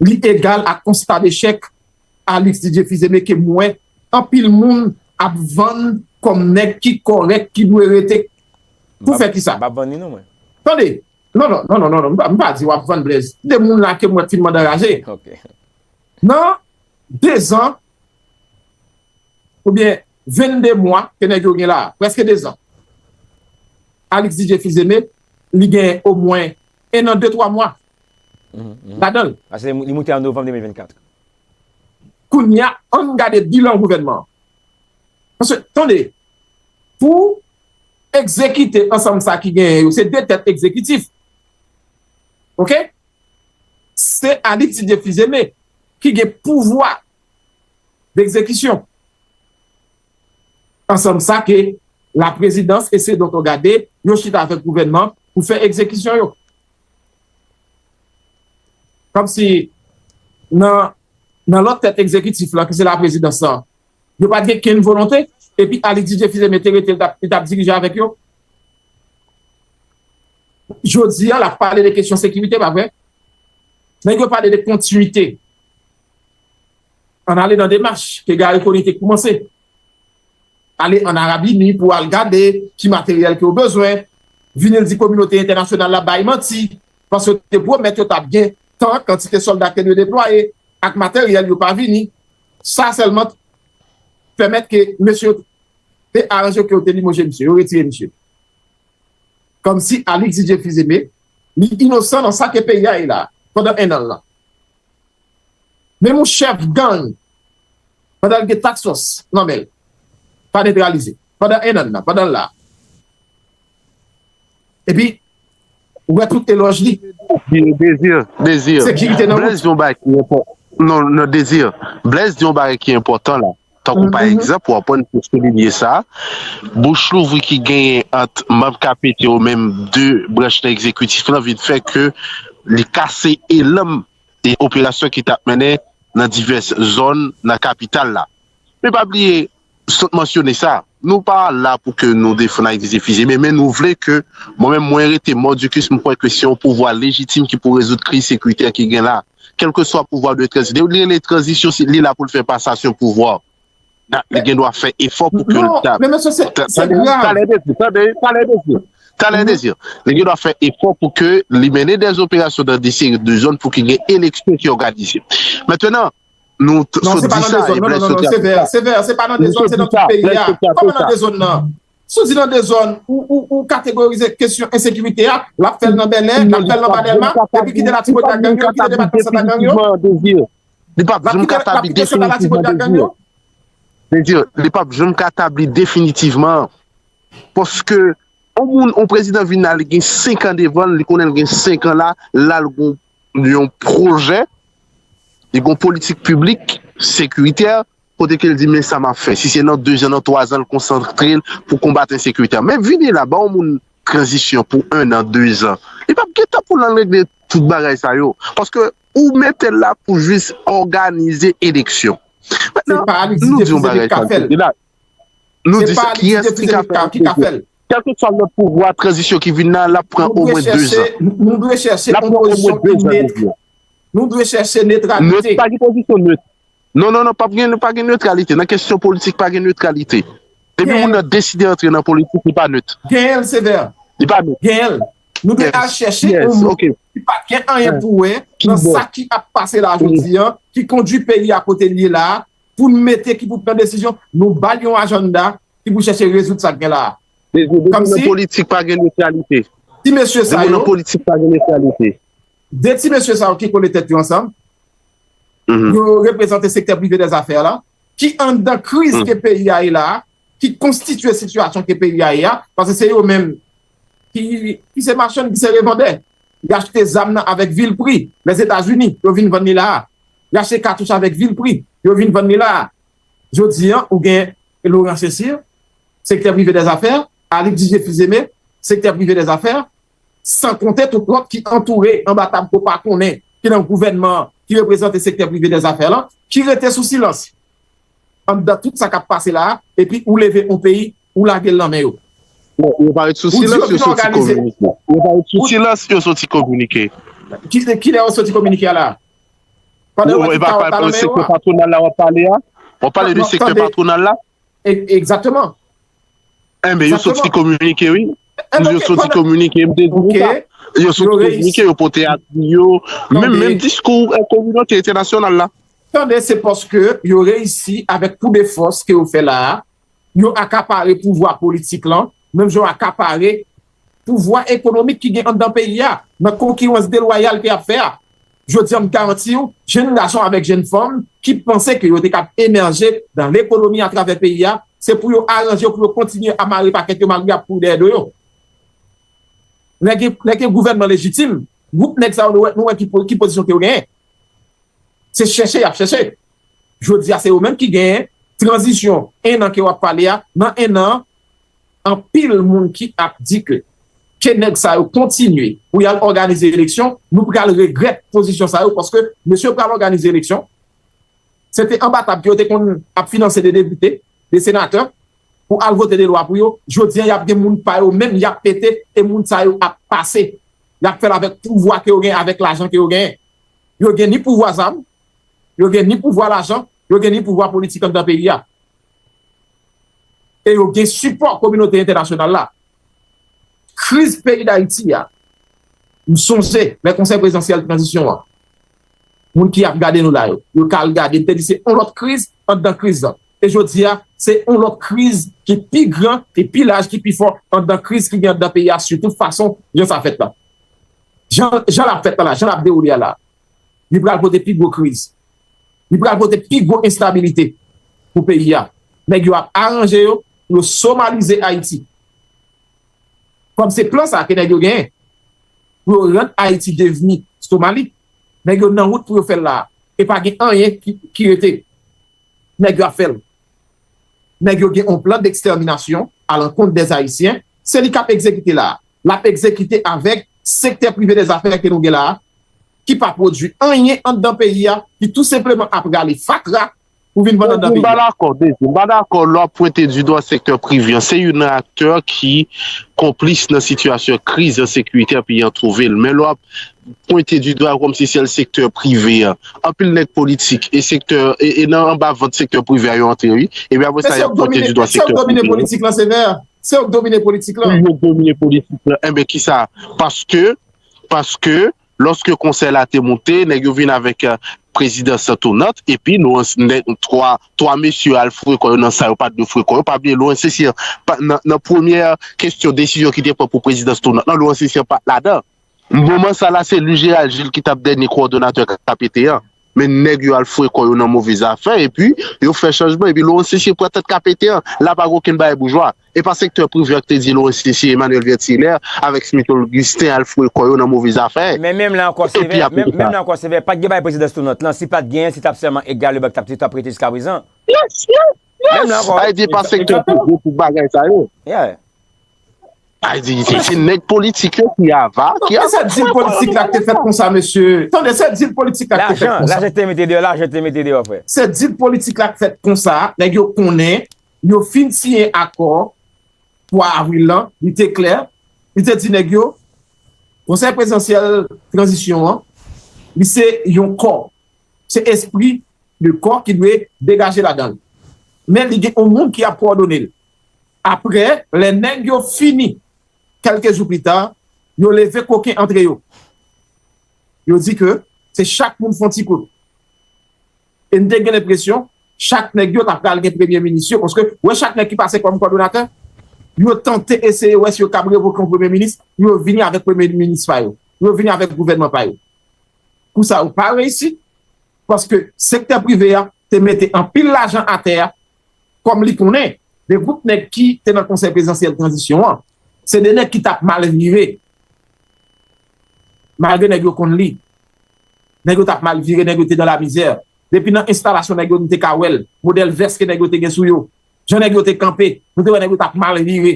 li egal ak konsta dechèk Alix Didier Fils-Aimé ke m wè anpil moun ap vann kòm nèg ki kòrèk, ki dwe rete pou fè kisa? M p ap vann li non, mwen. Tande, non, non, non, non, non, non, m pa, m pa di w ap vann Blaise. De moun la ke m wè k fin mande anraje. Nan de zan, oubyen vennde mwa ke nèg yo gen la, prèske de zan. Alix Didier Fils-Aimé, li gen omwen en an, de, twa mwa ladan l. Paske li moute an novanm de mil vennkat. Kounye a, ann gade bilan gouvènman an. Paske, tande, pou egzekite ansanm sa ki genyen yo, se de tèt egzekitif. Oke? Se Alix Didier Fils-Aimé ki gen pouvwa degzekisyon. Ansanm sa ke laprezidans e se donk gade, yo chita avèk gouvènman pou fè egzekisyon yo. Kòmsi nan, nan lòt tèt egzekitif la, ki se laprezidans lan, yo pa t gen kenn volonte, epi Alix Didier Fils-Aimé te rete, li t ap, li t ap dirije avèk yo. Jodi a, l ap pale de kesyon sekirite, pa vre? Nèg yo pale de kontinite. Ann ale nan demach ke Garry Conille te koumanse. Ale ann Arabini pou al gade ki materyèl ke yo bezwen. Vini l di kominote entènasyonal la bay manti, paske yo te pwomèt yo t ap gen tan kantite sòlda ke yo deplwaye ak materyèl, yo pa vini. Sa sèlman pèmèt ke mesye yo te aranje ke yo te limoje misye, yo retire misye. Kòmsi Alix Didier Fils-Aimé, li inosan nan sa ke peyi a ye la, pandan en an lan. Menm yon chèf gang, pandan l gen taksòs nan men l, pa netralize. Pandan en an nan, pandan l la. Epi, ou wè tout elòj li. Désir, Désir. Sekirite nan wout. Blaise di yon bagay ki enpòtan. Non, non, Désir. Blaise di yon bagay ki enpòtan la. Tankou pa egzanp, w ap wè pou soulinye sa, bouch louvri ki genyen ant manm K P T yo, menm de branch nan egzekitif lan, vin fè ke li kase elan e operasyon ki t ap mennen nan divès zòn nan kapital la. Men pa bliye, sot mansyone sa, nou pa la pou ke nou defann Alix Didier Fils-Aimé, men, men nou vle ke, mwen menm, mwen rete mordicus, m kwè ke se yon pouvwa lejitim ki pou rezoud kriz sekirite ki gen la. Kèlkeswa pouvwa de tranzisyon, li rele tranzisyon, li la pou l fè pasasyon pouvwa. Li gen dwa fè efò pou ke l ta. Non, men mesye, se grav. Talè Désir, tande, talè Désir. Talè Désir. Li gen dwa fè efò pou ke li mennen de operasyon nan de seri de zòn pou ke gen eleksyon ki òganize. Mentnan, nou sot di sa, e blè sot di sa. Sevè, se pa nan de zòn, se nan tout peyi a. Kòman nan de zòn nan? Si w di nan de zòn, ou, ou, ou kategorize kesyon ensekirite a, l ap fè l nan Bèlè, l ap fè l nan Ba Dèlma, epi kite Latibonit ak gang yo, kite depatman Santa gang yo. Li p ap janm ka tabli definitivman, Désir. Désir, li p ap janm ka tabli definitivman. Paske yon moun, yon prezidan vin la, li gen senk an devan l, li konnen l gen senk an la, la l gon yon pwojè, li gon politik piblik, sekiritè, kote ke l di, men sa m ap fè. Si se nan de zan, nan twa zan, l konsantre l pou konbat ensekirite. Men vini la, ba yon moun tranzisyon pou en an, de zan. Li p ap gen tan pou l al regle tout bagay sa yo. Paske ou mete l la pou jis òganize eleksyon. Mentnan, nou di yon bagay sa, la. Nou di se kiyès ki ka fè l? Kèlkeswa lòt pouvwa tranzisyon ki vin la, l ap pran omwen de zan. Nou dwe chèche yon pozisyon ki net. Nou dwe chèche netralite. Nèt, pa gen pozisyon nèt. Non, non, non, p ap gen, pa gen netralite. Nan kesyon politik, pa gen netralite. Depi moun nan deside antre nan politik, li pa nèt. Genyen l, Sevè. Li pa nèt. Genyen l. Nou dwe al chèche yon moun ki pa t gen anyen pou wè nan sa ki ap pase la jodi a, ki kondui peyi a kote l ye la a, pou n mete, ki pou pran desizyon, nou ba l yon ajanda ki pou chèche rezoud sa k gen la a. Kòmsi politik pa gen netralite. Ti mesye sa yo, de ti mesye sa yo ki kole tèt yo ansanm, yo reprezante sektè prive dèzafè la, ki anndan kriz ke peyi a ye la a, ki konstitye sitiyasyon ke peyi a ye a, paske se yo menm ki, ki se machann, ki se revandè. Yo achte zam nan avèk vil pri. Lèzetazini, yo vin vann li la a. Yo achte katouch avèk vil pri. Yo vin vann li la a. Jodi a, ou gen Laurent Cécile, sektè prive dèzafè, Alix Didier Fils-Aimé, sektè prive dèzafè, san konte tout lòt ki antoure anba tab ke w pa konnen, ki nan gouvènman an, ki reprezante sektè prive dèzafè lan, ki rete sou silans anndan tout sa k ap pase la a, epi ou leve yon peyi, ou lage l nan men yo. Yo pa ret sou silans, yo soti kominike. Yo pa ret sou silans, yo soti kominike. Kilè yo soti kominike a la a? Pandan yo di tawòt la nan men yo a. Sektè patwonal la w ap pale a? W ap pale de sektè patwonal la? Egzakteman. Enben, yo soti kominike, wi. Yo soti kominike, m te di nou sa. Yo soti kominike, yo pote apui yo. Menm, menm diskou kominote entènasyonal la. Tande, se paske yo reyisi avèk kou de fòs ke yo fè la a, yo akapare pouvwa politik lan, menm jan yo akapare pouvwa ekonomik ki gen anndan peyi a, nan konkirans delwayal ke y ap fè a. Jodi a, m garanti w, jenn gason avèk jenn fanm ki panse ke yo te kab emèje dan lekonomi atravè peyi a, se pou yo aranje yo, pou yo kontinye ap mare pakèt yo malgre y ap kouri dèyè do yo. Lè gen, lè gen gouvènman lejitim, gwoup nèg sa yo, nou wè, nou wè ki, ki pozisyon ke yo genyen. Se chèche y ap chèche. Jodi a, se yo menm ki genyen tranzisyon en an ke w ap pale a. Nan en an, anpil moun ki ap di ke, ke nèg sa yo kontinye pou y al òganize eleksyon, nou pral regrèt pozisyon sa yo, paske mesye yo pral òganize eleksyon. Se te anba tab ke yo te konn ap finanse de depite, de senatè, pou al vote de lwa pou yo. Jodi a, y ap gen moun pa yo menm, y ap pete, e moun sa yo ap pase. Y ap fè l avèk pouvwa ke yo gen, avèk lajan ke yo genyen. Yo gen ni pouvwa zam, yo gen ni pouvwa lajan, yo gen ni pouvwa politik anndan peyi a. E yo gen sipò kominote entènasyonal la. Kriz peyi Dayiti a, m sonje lè Konsèy Prezidansyèl Tranzisyon an, moun ki ap gade nou la yo, yo ka al gade, m te di se yon lòt kriz anndan kriz lan. E jodi a, se yon lòt kriz ki pi gran, ki pi laj, ki pi fò anndan kriz ki gen anndan peyi a, sitou fason jan sa fèt la. Jan, jan l ap fèt la, la, jan l ap dewoule a la, li pral pote pi gwo kriz. Li pral pote pi gwo enstabilite pou peyi a. Nèg yo ap aranje yo pou yo somalize Ayiti. Kòm se plan sa ke nèg yo genyen, pou yo rann Ayiti devni Somali, nèg yo nan wout pou yo fè l la a. E pa gen anyen ki, ki rete. Nèg yo ap fè l. Nèg yo gen yon plan d'ekstèminasyon alankont dèz Ayisyen. Se li k ap egzekite la a. L ap egzekite avèk sektè prive dèzafè ke nou gen la a, ki pa pwodui anyen anndan peyi a, ki tou senpleman ap rale fatra pou vin vann anndan peyi a. M pa dakò, Dezi, m pa dakò lè w ap pwente di dwa sektè prive an. Se youn nan aktè ki konplis nan sitiyasyon kriz ensekirite peyi an twouve l. Men lè w ap pwente di dwa kòmsi se l sektè prive an. Anpil nèg politik e sektè, e, e nan anba vant sektè prive a yo antre, wi. Epi apre sa, y ap pwente di dwa sektè prive an. Se yo k domine politik lan, Sevè. Se yo k domine politik lan. Wi, yo k domine politik lan. Enben, kisa? Paske, paske, lòske konsèy la te moute, nèg yo vin avèk, eh, prezidans tounant, epi nou, nèg, twa, twa mesye al foure kò yo nan sa yo pa t dwe foure kò yo. Pa bliye, Laurent Cécile, pa, nan, nan premyè kesyon, desizyon ki te pran pou prezidans tounant lan, Laurent Cécile pa t ladan. Moman sa la, se Louis Gérald Gilles ki t ap dènye kowòdonatè K P T an. Men nèg yo al foure kò yo nan move zafè, epi yo fè chanjman, epi Laurent Cécile pran tèt K P T an. La pa gen okenn bagay boujwa. E pa sektè prive a ki te di Laurent Cécile, Emmanuel Vertilaire, avèk Smith Augustin al foure kò yo nan move zafè. Men menm la ankò, Sevè, menm la ankò, Sevè, pa t gen bagay prezidans tounant lan, si pa t genyen, se t ap sèlman Edgar Leblanc ki t ap, t ap rete jiska prezan. Yes, yes, yes. Menm la ankò. Sa vle di e pa sektè prive pou bagay sa yo. Yeah. Ay di, se, se nèg politik yo ki ava, ki ava. Se dil politik la k te fèt konsa, mesye. Tande, se dil politik la k te fèt konsa. Lajan, lajan te mete deyò, lajan te mete deyò, frè. Se dil politik la k fèt konsa, nèg yo konnen, yo fin siyen akò twa avril lan, li te klè, li te di nèg yo, Konsèy Prezidansyèl Tranzisyon an, li se yon kò. Se espri de kò ki dwe degaje ladan l. Men li gen yon moun ki ap kowòdone l. Apre, lè nèg yo fini, kèlke jou pita, yo leve koken antre yo. Yo di ke se chak moun fè yon ti kout. E m te gen lenpresyon, chak nèg yo ta pral gen premye minis yo, paske ou wè chak nèg ki pase kòm kowòdonatè, yo tante eseye wè si yo kab revoke yon premye minis, yo vini avèk premye minis pa yo. Yo vini avèk gouvènman pa yo. Kou sa yo pa reyisi, paske sektè prive a te mete anpil lajan atè a, kòm li konnen, de gwoup nèg ki te nan Konsèy Prezidansyèl Tranzisyon an, se de nèg ki t ap mal vire. Malgre nèg yo konn li. Nèg yo t ap mal vire, nèg yo te nan lamizè. Depi nan enstalasyon nèg yo, nou te ka wè l. Modèl vès ke nèg yo te gen sou yo. Jan nèg yo te kanpe, nou te wè nèg yo t ap mal vire.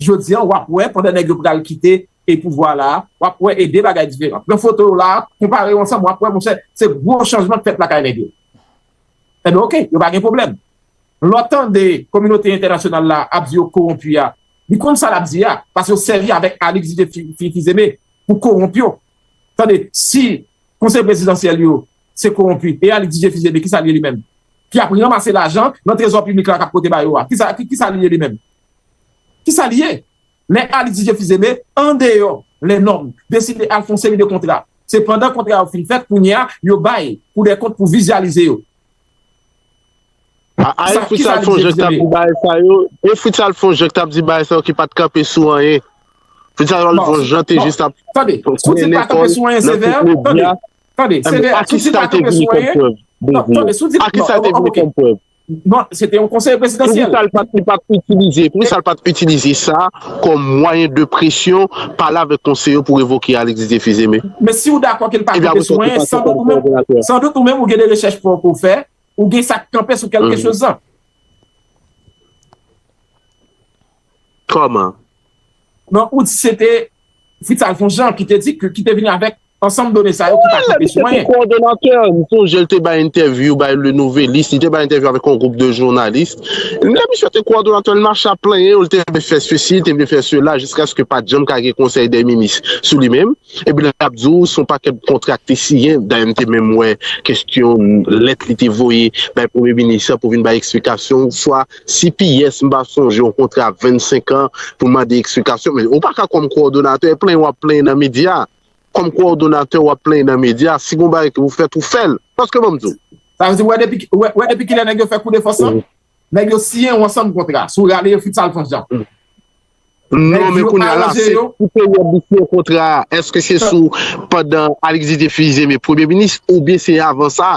Jodi a, w ap wè, pandan nèg yo pral kite e pouvwa la, w ap wè e de bagay diferan. Pran foto yo la, konpare yo ansanm, w ap wè, monchè, se gwo chanjman k fèt lakay nèg yo. Ebyen, oke, yo pa gen pwoblèm. Lè w tande kominote entènasyonal la ap di yo kowonpi a, li konn sa l ap di a, paske yo sèvi avèk Alix Didier Fi- Fi- Fils-Aimé pou kowonp yo. Tande, si konsèy prezidansyèl yo se kowonpi, e Alix Didier Fils-Aimé, kisa l ye li menm? Ki ap ranmase lajan nan trezò piblik la k ap pote ba yo a. Kisa, ki, kisa l ye li menm? Kisa l ye? Lè Alix Didier Fils-Aimé, andeyò, lè nòm, deside al fè yon seri de kontra. Se pandan kontra yo fin fèt, kounye a, yo bay Kou dè kont pou vizyalize yo. A, a, e Fritz Alphonse Jean k t ap di bagay sa yo, e Fritz Alphonse Jean k t ap di bagay sa yo ki pa t kanpe sou anyen. Fritz Alphonse Jean te jis ap Tande, si w di l pa kanpe sou anyen, Sevè, tande, tande, Sevè, si w di l pa kanpe sou anyen, non, tande, si w di l, non, ok. Bon, se te yon konsèy prezidansyèl. Poukisa l pa t itilize, poukisa l pa t itilize sa kòm mwayen de presyon, pale avèk konseye yo pou revoke Alix Didier Fils-Aimé? Men si w dakò ke l pa kanpe sou anyen, sandout ou menm, sandout ou menm ou gen de rechèch pa w pou w fè, ou gen sa k kanpe sou kèlke choz lan. Kòman? Non, ou di se te Fritz Alphonse Jean ki te di, ki te vini avèk ansanm done sa yo ki pa kanpe sou anyen. Kowòdonatè, m sonje l te bay entèvyou bay Le Nouvelliste, li te bay entèvyou avèk yon gwoup de jounalis. Lè misye te kowòdonatè, l mache ap plenyen yo, l te vle fè sesi, li te vle fè sela, jiskaske pa t janm ka gen konsèy dè minis sou li menm. Epi l ap di w, se yon pakèt kontra k te siyen, dayè m te menm wè kesyon lèt li te voye bay premye minis lan pou vin bay eksplikasyon, swa si piyès m pa sonje yon kontra vennsenk an pou mande eksplikasyon, men ou pa ka kòm kowòdonatè plenyen w ap plenyen nan medya. Kòm kowòdonatè w ap plenyen nan medya, si gon bagay ke ou fèt ou fè l. Paske ban m di w. Sa vle di, wè depi, wè, wè depi kilè nèg yo fè kou de fòs lan? Nèg yo siyen yon ansanm kontra sou rale Fritz Alphonse Jean. Non, men kounye a la, se pou peryòd li siyen kontra a. Èske se sou pandan Alix Didier Fils-Aimé premye minis oubyen se avan sa?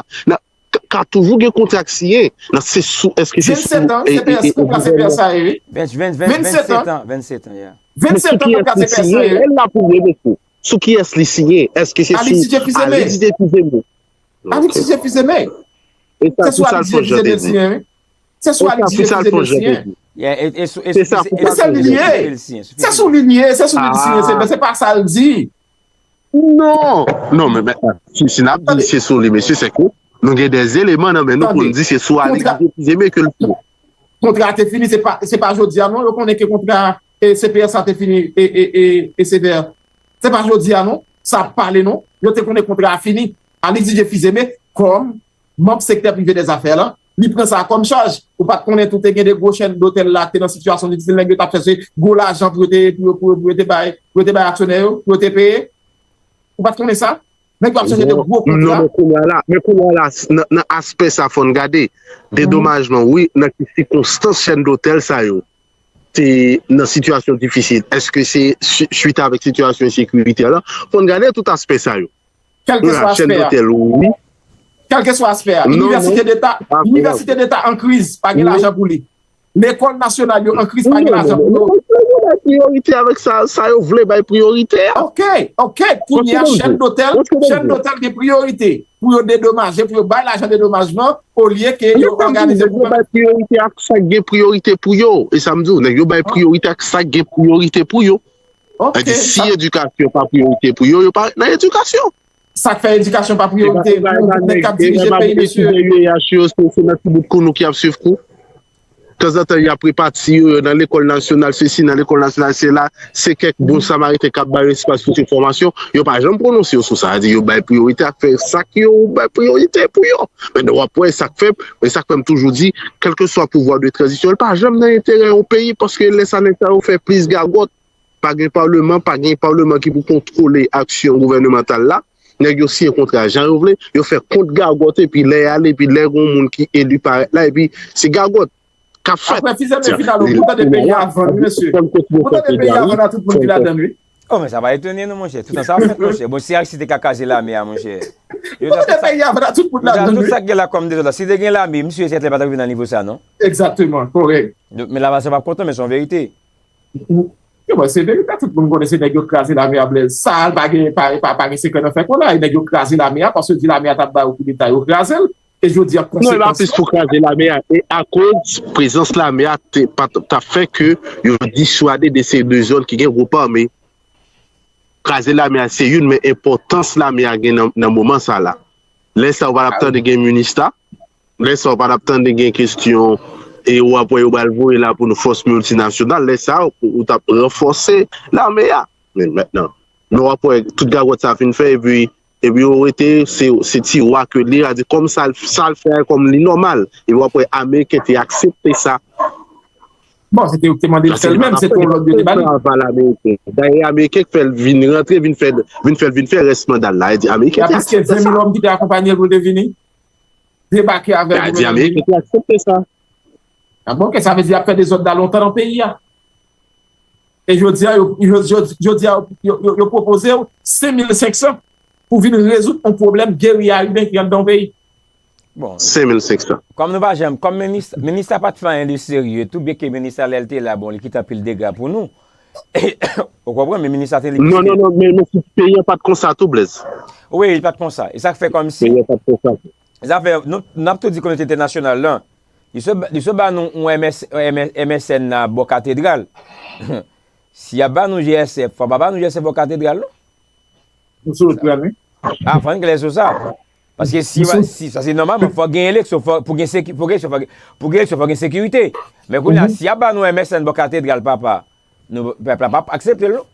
Ka toujou gen kontra k siyen. Nan se sou, èske se sou. Vennsentan, se pèsa, kontra se pèsa ye, wi. Vennsentan. Vennsentan, kontra se pèsa ye. Lè l la pou mwen, mesye. Sou kiyès li siyen? Èske se sou Alix Didier Fils-Aimé? Alix Didier Fils-Aimé. Se sou Alix Didier Fils-Aimé l siyen, wi. Se sou Alix Didier Fils-Aimé l siyen. Se sa, se li li ye. Se sou li li ye, se sou li li siyen, se pa sa l di. Non, non, men, men si, si n ap di se sou li, mesye, se ke nou gen de eleman nan men nou pou n di se sou Alix Didier Fils-Aimé ke l siyen. Kontra te fini, se pa, se pa jodi a non, yo konnen ke kontra e C P S la te fini e, e, e, e Sevè. Se pa jodi a non, sa ap pale non, yo te konnen kontra a fini. Alix Didier Fils-Aimé, kòm manm sektè prive dèzafè lan, li pran sa kòm chaj. Ou pa t konnen tou te gen de gwo chèn dotèl la te nan sitiyasyon difisil, nèg yo t ap chèche gwo lajan pou yo te, pou yo, pou yo, pou yo te bay, pou yo te bay aksyonè yo, pou yo te peye? Ou pa t konnen sa? Nèg yo ap chèche de gwo kontra. Non, men kounye a la, men kounye a la, nan, nan aspè sa, fò n gade. Dedomajman, wi, nan ki sikonstans chèn dotèl sa yo te nan sitiyasyon difisil? Èske se swit avèk sitiyasyon ensekirite a la? Fò n gade tout aspè sa yo. Kèlkeswa aspè a. Kèlkeswa aspè a. Inivèsite Deta, Inivèsite Deta an kriz, pa gen lajan pou li. Lekòl nasyonal yo an kriz, pa gen lajan pou yo. Yo bay priyorite avèk sa, sa yo vle bay priyorite a. Ok, ok. Kounye a, chèn dotèl, chèn dotèl gen priyorite pou yo dedomaje, pou yo bay lajan dedomajman, olye ke yo òganize pou. Yo bay priyorite ak sa k gen priyorite pou yo. E sa m di w, nèg yo bay priyorite ak sa k gen priyorite pou yo. Sa di si edikasyon pa priyorite pou yo, yo pa nan edikasyon. Sa k fè edikasyon pa priyorite pou nèg k ap dirije peyi, mesye? Se nan ti bout kou nou ki ap swiv kou. Tanzantan, y ap repati yo, yo nan lekòl nasyonal sesi, nan lekòl nasyonal sela. Se kèk bon samariten k ap ba yo espas pou se fòmasyon. Yo pa janm pwononse yo sou sa. Sa di yo bay priyorite ak fè sa k yo bay priyorite pou yo. Men w ap wè sa k fè, e sa k fè m toujou di, kèlkeswa pouvwa de tranzisyon, li pa janm nan enterè yon peyi, paske lè sa nèg sa yo fè plis gagòt, pa gen palman, pa gen palman ki pou kontwole aksyon gouvènemantal la. Nèg yo siyen kontra jan yo vle, yo fè kont gagòt, epi lè y ale, epi lè gon moun ki eli parèt la, epi se gagòt k ap fèt. Apre Fils-Aimé, final, pou tande peyi a vann, wi, mesye. Pou tande peyi a vann a tout moun ki ladann, wi. Oh, men sa pa etone nou, monchè. Toutan sa ap fèt, monchè. Bon, si Ayiti te ka kraze lame a, monchè. Pou tande peyi a vann a tout moun ladann, wi. Tout sa k gen la kòm dezòd la. Si te gen lame, misye Etèl pa t rive nan nivo sa, non? Egzakteman, kòrèk. Men la, sa p ap kontan, men se yon verite. Yo, bon, se verite, tout moun konnen se nèg yo k kraze lame a Blaise. Sa, pa gen, pa, pa, pa gen sekrè nan fè kola. E nèg yo k kraze lame a, paske yo di lame a t ap ba yo koudeta, yo kraze l. E jodi a, konsekans lan. Non, e pa plis pou kraze lame a. E akoz prezans lame a te, pa, t ap fè ke yo diswade de se de zòn ki gen gwoup ame. Kraze lame a se youn, men enpòtans lame a gen nan, nan moman sa la. Lè sa, ou pa t ap tande gen minista. Lè sa, ou pa t ap tande gen kesyon, e ou ap wè yo pral voye la pou nou fòs miltinasyonal. Lè sa, ou, ou t ap ranfòse lame a. Men mentnan, men w ap wè tout gagòt sa fin fè, epi, epi yo rete, se, se ti wa ke li a di, kòm sa l, sa l fè a kòm li nòmal. Epi w ap wè Ameriken te aksepte sa. Bon, se te yo ki te mande l fè l menm, se te yon lòd yo te ba li. Dayè, Ameriken k fè l vin rantre, vin fè, vin fè l vin fè rès manda l la. E di, Ameriken te aksepte sa. Gen plis ke ven mil òm ki te akonpanye l pou l te vini. Debake avèk goumen. Ameriken te aksepte sa. Ah, bon, ok, sa vle di y ap fè dezòd la lontan nan peyi a. E jodi a, yo, yo, yo, jodi a, yo, yo, yo pwopoze w senk mil senk san pou vin rezoud yon pwoblèm geriya iben ki anndan yon peyi. Bon. Senk mil senk san. Kòm nou pa janm, kòm minis, minis la pa t fè anyen de serye, tou byen ke minis la, lè l te la, bon, li kite anpil dega pou nou. Ou konprann, men minis la te li. Non, non, non, men, men si peyi an pa t konsa tou, Blaise. Wi, li pa t konsa. E sa k fè kòmsi. Peyi an pa t konsa. Zafè, nou, n ap tou di kominote entènasyonal lan, li sot, li sot ba nou yon M S, M S N nan bò katedral. Si y ap ba nou G S F, fò pa ba nou G S F bò katedral, non. Nou sou lòt plan, wi. Ah, fò n klè sou sa. Paske si, si, sa se nòmalman, fò gen eleksyon, fò, pou gen seki-, pou gen eleksyon, fò gen, pou gen eleksyon, fò gen sekirite. Men kounye a, si y ap ba nou M S N bò katedral, papa, nou, pèp la p ap aksepte l, non.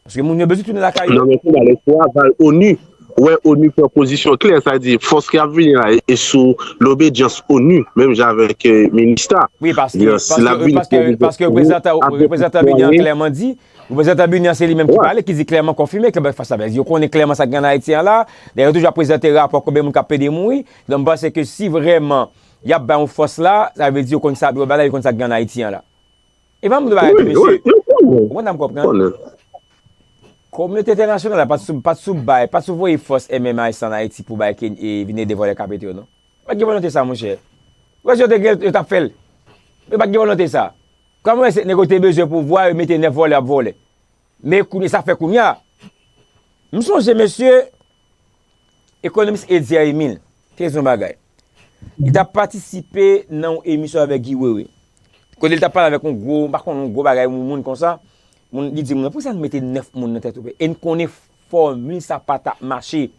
Paske moun yo bezwen tounen lakay yo. Non, men kounye a, lè sou aval onu, wè onu pran pozisyon klè, sa di fòs ki ap vini la, e sou lobedyans onu, menm jan avèk, eh, minista. Wi, paske, paske, paske reprezantan, reprezantan Bini an klèman di, reprezantan Bini an se li menm ki pale, ki di klèman, konfime ke fas la, yo konnen klèman sa k gen an Ayiti an la. Dayè, yo toujou ap prezante rapò konbyen moun k ap pede mouri. Donk, m panse ke si vrèman y ap bay yon fòs la, sa vle di yo konn sa, yo bay la, yo konn sa k gen an Ayiti an la. E pa moun bagay tou, mesye. Ou konn sa m konprann? Kominote entènasyonal la pa t sou, pa t sou bay, pa t sou voye fòs M M I S an Ayiti pou bay ke, e, vin ede vòlè k ap pete yo, non. Pa t gen volonte sa, monchè. Wè, si yo te gen, yo t ap fè l. Men pa t gen volonte sa. Kòm wè se nèg yo te bezwen pouvwa, yo mete nèf vòlè ap vòlè. Men kounye sa fè kounye a. M sonje, mesye, ekonomis Edier Emile te di yon bagay. Li t ap patisipe nan yon emisyon avèk Guy Wewe. Kote li t ap pale avèk yon gwo, m pa konn, yon gwo bagay, yon moun konsa. Moun, li di moun nan, "Poukisa nou mete nèf moun nan tèt opozisyon? E n konnen fòmil sa pa t ap mache."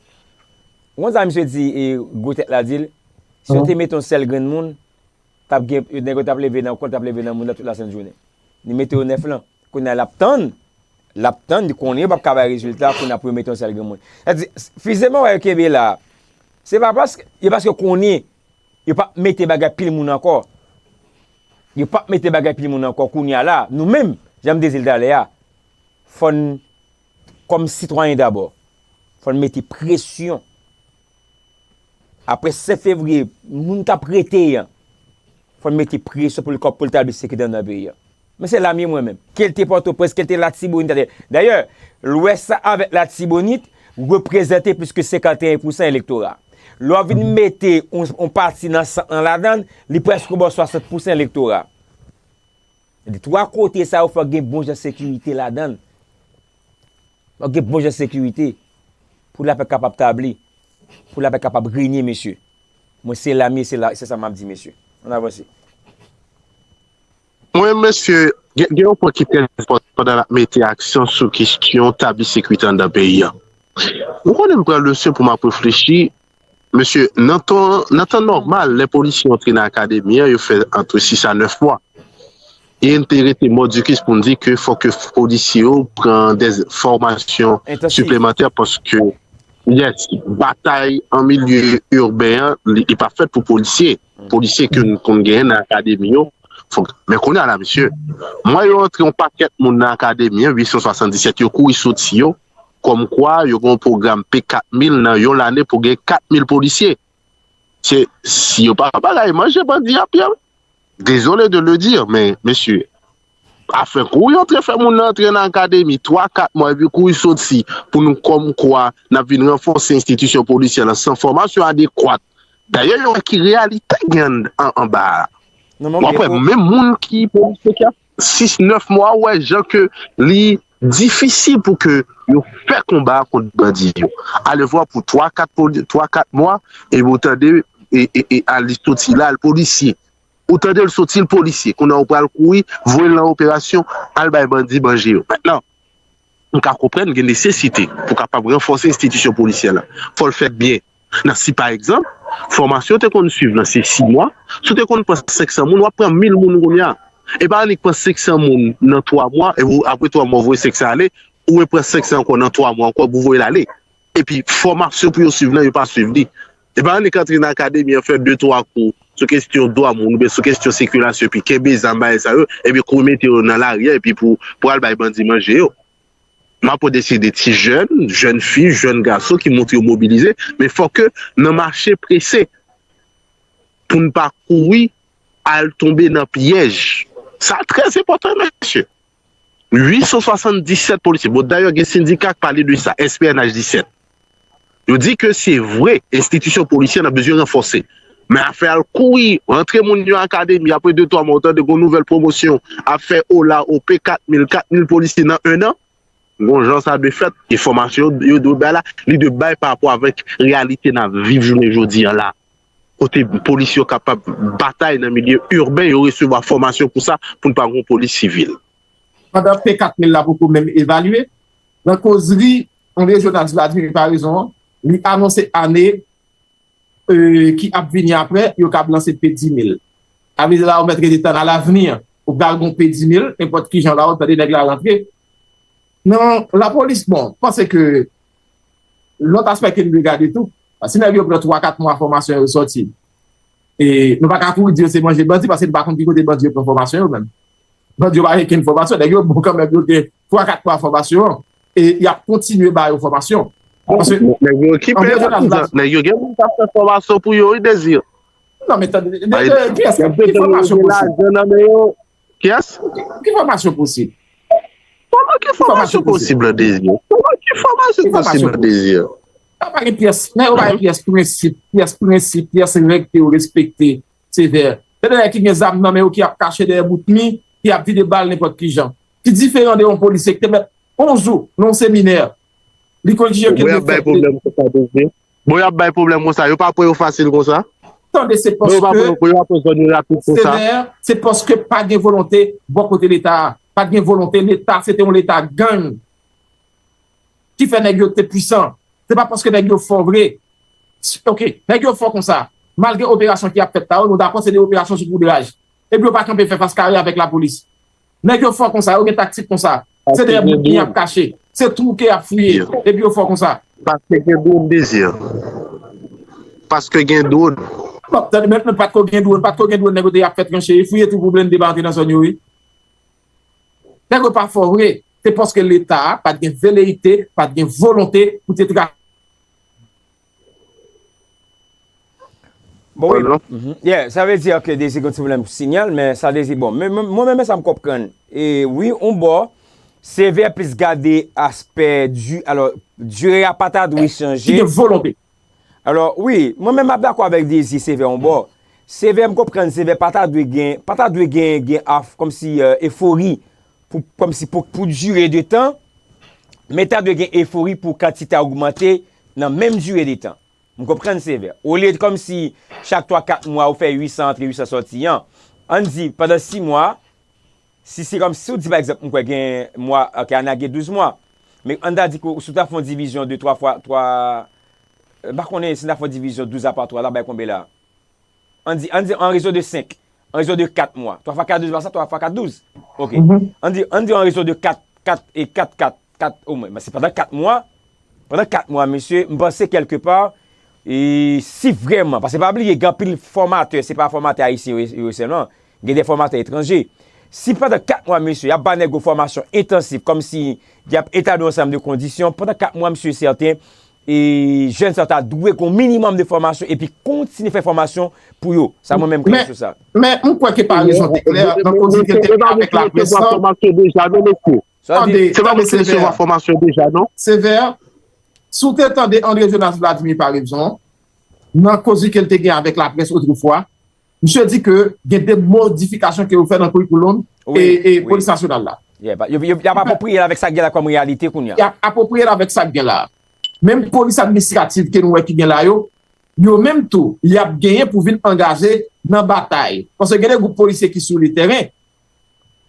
Ou konn sa misye di, e, gwo tèt la di l? Si yo te mete yon sèl grenn moun, t ap gen, nèg yo t ap leve nan, kont t ap leve nan moun nan tout lasent jounen. Li mete yo nèf lan. Kounye a l ap tann, l ap tann, li konnen yo p ap ka bay rezilta, kounye a pou yo mete yon sèl grenn moun. Sa di, fizeman wè yo kenbe la, se pa paske, e paske konnen yo p ap mete bagay pil moun ankò. Yo p ap mete bagay pil moun ankò kounye a la. Nou menm, jan m te di l talè a, fò n, kòm sitwayen dabò, fò n mete presyon. Apre sèt fevriye, moun k ap rete an, fò n mete presyon pou l, pou l tabli sekirite anndan peyi a. Men se la m ye mwen menm. Ke l te Pòtoprens, ke l te Latibonit, dayè, Lwès la avèk Latibonit reprezante plis ke senkanteyen pousan elektora. Lè w vin mete yon, yon pati nan sant lan ladan l, li prèske bò swasant pousan elektora. De twa kote sa yo, fòk gen bon jan sekirite ladan l. Fòk gen bon jan sekirite pou lapè kapab tabli, pou lapè kapab renye, mesye. Mwen, se la m ye, se la, se sa m ap di, mesye. Ann avanse. Mwen, mesye, gen, gen yon pwen ki trè enpòtan pandan n ap mete aksan sou kesyon tabli sekirite anndan peyi a. Ou konnen m pran leson pou m ap reflechi, mesye, nan tan, nan tan nòmal, lè polisye yo antre nan akademi an, yo fè antre sis a nèf mwa. E n te rete mòdikis pou n di ke fòk ke polisye yo pran de fòmasyon siplemantè paske, yes, batay an milye iben an, li, li pa fèt pou polisye. Polisye ke n konn genyen nan akademi yo, fòk, men kounye a la, mesye, mwen yo antre yon pakèt moun nan akademi an, uit san swasanndisèt, yo kouri soti yo, kòmkwa yo gen yon pwogram P kat mil nan yon lane pou gen kat mil polisye. Se, si yo pa bagay manje bandi a pye, désolé de le dire, men, mesye, afè kouri antre fè moun nan antre nan akademi, twa, kat mwa, epi kouri soti pou nou kòmkwa n ap vin ranfòse enstitisyon polisyè lan san fòmasyon adekwat. Dayè, yo wè ki reyalite gen an, anba a. W ap wè menm moun ki polisye ki ap sis, nèf mwa, ou wè jan ke li difisil pou ke yo fè konba a kont bandi yo. Alevwa pou twa, kat poli-, twa, kat mwa, epi ou tande, e, e, e, al li soti la, l polisye. Ou tande l soti, l polisye. Kounye a ou pral kouri, voye l nan operasyon, al bay bandi manje yo. Mentnan, m ka konprann gen nesesite pou kapab ranfòse enstitisyon polisyè la. Fò l fèt byen. Nan si, pa egzanp, fòmasyon te konn swiv nan se sis mwa, si w te konn pran senk san moun, w ap pran mil moun kounye a. E pa annik pran senk san moun nan twa mwa, epi w, apre twa mwa, w voye senk san ale, ou repran senk san ankò nan twa mwa ankò pou w voye l ale. Epi fòmasyon pou yo swiv nan, yo pa swiv li. E pa annik antre nan akademi an, fè de twa kou sou kesyon dwa moun, oubyen sou kesyon sikilasyon, epi kenbe zam, bagay sa yo, epi kouri mete yo nan lari a, epi pou, pou al bay bandi manje yo. M ap pran de se de ti jèn, jèn fi, jèn gason ki montre yo mobilize, men fò ke nan mache prese pou n pa kouri al tonbe nan pyèj. Sa trè enpòtan, mesye. Uit san swasanndisèt polisye. Bon, dayè, gen sendika k pale de sa, S P N H disèt. Yo di ke se vre, enstitisyon polisyè an bezwen ranfòse. Men afè al kouri, rantre moun nan akademi, apre de twa mwa, ou tande gon nouvèl pwomosyon, ap fè ola, O P, kat mil, kat mil polisye nan en an. Gon jan sa dwe fèt, e fòmasyon yo dwe bay la, li dwe bay pa rapò avèk reyalite n ap viv jounen jodi an la. Kote polis yo kapab batay nan milye iben, yo resevwa fòmasyon pou sa, pou n pa gon polis sivil. Pandan P kat mil la poko menm evalye, nan kozri André Jonas Vladimir Paraison an, li anonse ane e, ki ap vini apre, yo kab lanse P dis mil. Sa vle di la, ou mèt rete tann alavni an. Ou pral gon P dis mil, nenpòt ki jan la, ou tande nèg la rantre. Nan lapolis, bon, m panse ke lòt aspè ke n dwe gade tou, si nèg yo pran twa, kat mwa fòmasyon, yo sòti. E nou pa ka kouri di yo se manje bandi, paske nou pa konn ki kote bandi yo pran fòmasyon yo menm. Bandi yo pa gen kenn fòmasyon, nèg yo bon kanmenm, yo gen twa, kat mwa fòmasyon an, e y ap kontinye ba yo fòmasyon. Paske nèg yo okipe, nèg yo gen moun k ap fè fòmasyon pou yo, wi, Dezi. Non, men tande, kiyès ki fòmasyon posib? Kiyès? Ki fòmasyon posib? Kòman ki fòmasyon posib, Dezi? Kòman ki fòmasyon posib, Dezi? Yo pa gen pyès, nèg yo pa gen pyès prensip, pyès prensip, pyès règ ke yo respekte, Sevè. Se de nèg ki gen zam nan men yo ki ap kache dèyè bout mi, ki ap vide bal nenpòt ki jan. Ki diferan de yon polisye ki te mèt yon jou nan yon seminè. Li konn ki jan ke l dwe fè. Bon, y ap bay pwoblèm konsa, Dezi. Bon, y ap bay pwoblèm konsa. Yo pa pran yo fasil konsa. Tande, se paske, Sevè, se paske pa gen volonte bò kote Leta a. Pa t gen volonte, Leta, se te yon Leta gang. Ki fè nèg yo te pwisan. Se pa paske nèg yo fò vre. Ok, nèg yo fò konsa. Malgre operasyon ki ap fèt la yo, nou dakò se de operasyon sou poudraj. Epi yo pa kanpe fè fas kare avèk lapolis. Nèg yo fò konsa, yo gen taktik konsa. Se dèyè bout mi y ap kache. Se twouke y ap fouye. Epi yo fò konsa. Paske gen dwòn, Dezi. Paske gen dwòn. Bon, tande, men, men pa t ko gen dwòn, pa t ko gen dwòn, nèg yo te y ap fè tranche, fouye twou pou blende pa antre nan zòn yo, wi. Nèg yo pa fò vre. Se paske Leta a pa t gen veleyite, pa t gen volonte pou te tra- Bon, wi. Mhm. Yeah, sa vle di ke Dezi gen ti pwoblèm sinyal, men sa Dezi, bon, men, men, mwen menm sa m konprann. E wi, on bò, Sevè plis gade aspè di, alò, dire a pa ta dwe chanje. Ki gen volonte. Alò, wi, mwen menm m ap dakò avèk Dezi, Sevè, on bò. Sevè, m konprann Sevè pa ta dwe gen, pa ta dwe gen, gen af, kòmsi, euh, efori pou, kòmsi pou, pou dire de tan, men ta dwe gen efori pou kantite a ogmante nan menm dire de tan. M konprann Sevè. Olye kòmsi chak twa, kat mwa ou fè uit san antre, uit san sòti an. Ann di, pandan sis mwa, si se kòmsi ou di, pa egzanp, m kwè gen mwa, ok, ane a gen douz mwa. Men ann ta di ke si w ta fè yon divizyon de twa fwa, twa, m pa konnen si n ta fè yon divizyon douz apa twa, l ap bay konbyen la? Ann di, ann di an rezon de senk, an rezon de kat mwa. Twa fwa kat douz, pa sa, twa fwa kat douz. Ok. Ann di, ann di an rezon de kat, kat e kat, kat, kat omwen. Men se pandan kat mwa, pandan kat mwa, mesye, m panse kèlkepa, e si vrèman, paske pa bliye, gen anpil fòmatè, se pa fòmatè ayisyen yo, yo sèlman, gen de fòmatè etranje. Si pandan kat mwa, mesye, y ap ba nèg yo fòmasyon entansif, kòmsi y ap etabli yon sèten nonb de kondisyon, pandan kat mwa, m si sèten, e jèn sa yo ta dwe gen yon minimòm de fòmasyon epi kontinye fè fòmasyon pou yo. Sa mwen menm kwè sou sa. Men, men m kwè ke parezon te klè nan koze ke l te gen avèk laprès lan. Tande, tande, Sevè. Se pa moun ki resevwa fòmasyon deja, non? Sevè, si w te tande André Jonas Vladimir parezon, nan koze ke l te gen avèk laprès otrefwa, misye di ke gen de modifikasyon ke yo fè nan kurriculum e, e polis nasyonal la. Yeah, yo, yo, y ap apwopriye l avèk sa k gen la kòm reyalite kounye a. Y ap apwopriye l avèk sa k gen la. Menm polis administrativ ke nou wè ki gen la yo, yo menm tou, y ap genyen pou vin angaje nan batay. Paske gen de gwoup polisye ki sou le tèren.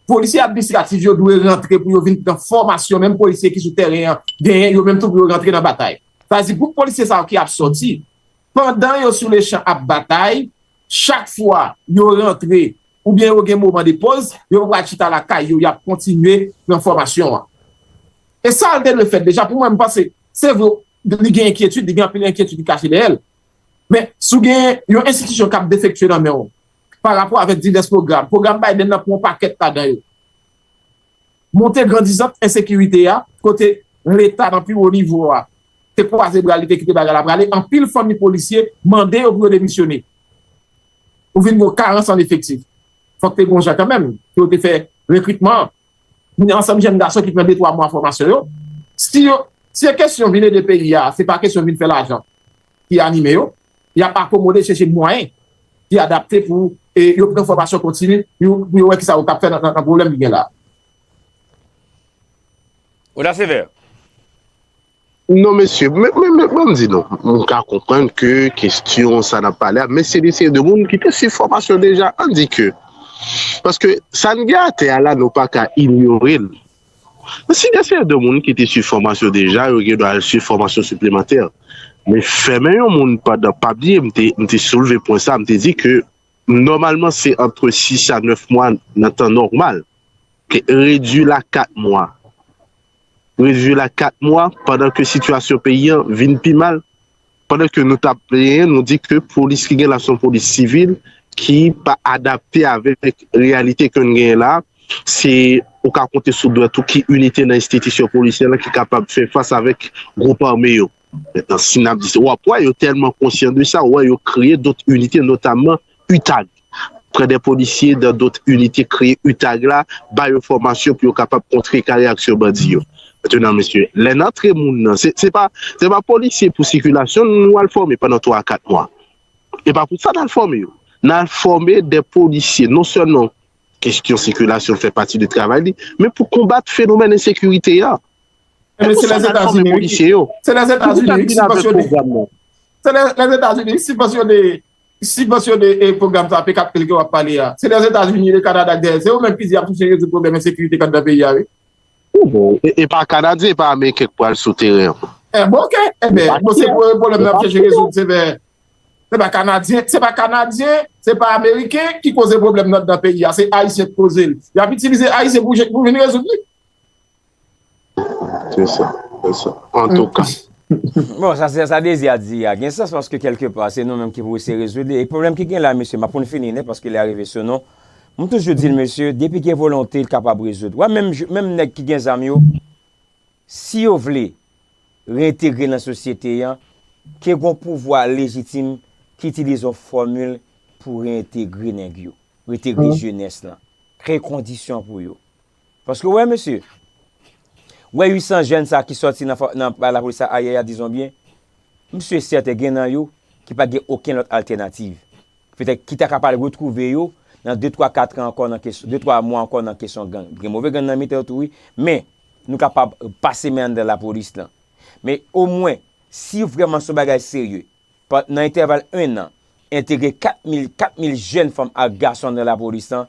Polisye administratif yo dwe rantre pou yo vin pran fòmasyon, menm polisye ki sou tèren an genyen, yo menm tou pou yo rantre nan batay. Sa vle di, gwoup polisye sa yo ki ap sòti, pandan yo sou lechan ap batay, chak fwa yo rantre, oubyen yo gen moman de poz, yo pa pral chita lakay yo, y ap kontinye pran fòmasyon an. E sa l te dwe fèt deja. Pou mwen, m panse, se vre, li gen enkyetid, li gen anpil enkyetid ki kache dèyè l. Men, si w gen yon enstitisyon k ap defektye nan men w, pa rapò avèk divès pwogram, pwogram Biden nan pran yon pakèt ladan yo. Monte grandizant ensekirite a, kote Leta nan pi wo nivo a te kwaze bra, li te kite bagay la prale, anpil fanmi polisye mande yo pou yo demisyone. Ou vin gen karans an efektif. Fòk te gen yon jan kanmenm, ke yo te fè rekritman an. Gen ansanm jèn gason ki pran de twa mwa fòmasyon yo. Si yo, si e kesyon vin ede peyi a, se pa kesyon vin fè lajan ki anime yo, y ap akomode, chèche mwayen ki adapte pou e, yo pran fòmasyon kontini, yo, pou yo wè kisa yo kab fè nan, nan, nan pwoblèm ki gen la. Oda Sevè. Non, mesye, men, men, men, ban m di nou, m ka konprann ke kesyon sa n ap pale a, men se de seri de moun ki te swiv fòmasyon deja, ann di ke, paske sa n gen atè a la, nou pa ka inyore l. Si de seri de moun ki te swiv fòmasyon deja, yo gen dwa al swiv fòmasyon siplemantè. Men fèmen yon moun pandan, pa bliye, m te, m te soulve pwen sa, m te di ke nòmalman se antre sis a nèf mwa nan tan nòmal. Ke redwi l a kat mwa. Redwi l a kat mwa pandan ke sitiyasyon peyi an vin pi mal. Pandan ke nou t ap plenyen, nou di ke polis ki gen la se yon polis sivil ki pa adapte avèk reyalite ke n genyen la. Se, ou ka konte sou dwèt ou ki inite nan enstitisyon polisyè la ki kapab fè fas avèk gwoup ame yo. Mentnan, si n ap di, w ap wè yo tèlman konsyan de sa, w wè yo kreye dòt inite, notamman UTAG. Pran de polisye dan dòt inite, kreye UTAG la, ba yo fòmasyon pou yo kapab kontrekare aksyon bandi yo. Mentnan, mesye, lè n antre moun nan, se, se pa, se pa polisye pou sikilasyon nou al fòme pandan twa a kat mwa. E pa pou sa n al fòme yo. N al fòme de polisye, non sèlman kesyon sikilasyon fè pati de travay li, men pou konbat fenomèn ensekirite a. Ebyen, se Lèzetazini, wi. Se Lèzetazini, wi, ki sibvansyone. Se Lèzetazini, wi, ki sibvansyone, sibvansyone e pwogram sa, P kat mil ke w ap pale a. Se Lèzetazini, le Kanada k dèyè. Se yo menm ki di y ap chèche rezoud pwoblèm ensekirite k anndan peyi a, wi. Bon, e, e pa Kanadyen, e pa Ameriken k pral sou teren an. E, bon, oke. Ebyen, bon, se pwoblèm n ap chèche rezoud, se vè. Se pa Kanadyen, se pa Kanadyen, se pa Ameriken ki koze pwoblèm nan anndan peyi a, se Ayisyen k koze l. Y ap itilize Ayisyen pou, pou vin rezoud li. Se sa, se sa. Antouka. Bon, sa se sa Dezi a di a gen sans, paske kèlkepa se nou menm ki pou eseye rezoud li. E pwoblèm ki gen la, mesye, m ap pou n fini nèt paske lè a rive sou nou. M toujou di l, mesye, depi gen volonte, l kapab rezoud. Wè, menm, menm nèg ki gen zam yo, si yo vle reyentegre nan sosyete an, ke gon pouvwa lejitim ki itilize yon fòmil pou reyentegre nèg yo, reyentegre jenès lan, kreye kondisyon pou yo. Paske w wè, mesye, w wè uit san jèn sa ki sòti nan, nan lapolis la ayè a, dizon byen, m si e sèten gen nan yo ki pa gen okenn lòt altènativ. Petèt ki ta kapab retwouve yo nan de, twa, kat an ankò nan kesyon, de, twa mwa ankò nan kesyon gang. Gen move gang nan mitan yo tou, wi, men nou kapab pase men anndan lapolis lan. Men omwen, si vrèman se yon bagay serye, nan entèval en an, entegre kat mil, kat mil jèn fanm ak gason anndan lapolis lan,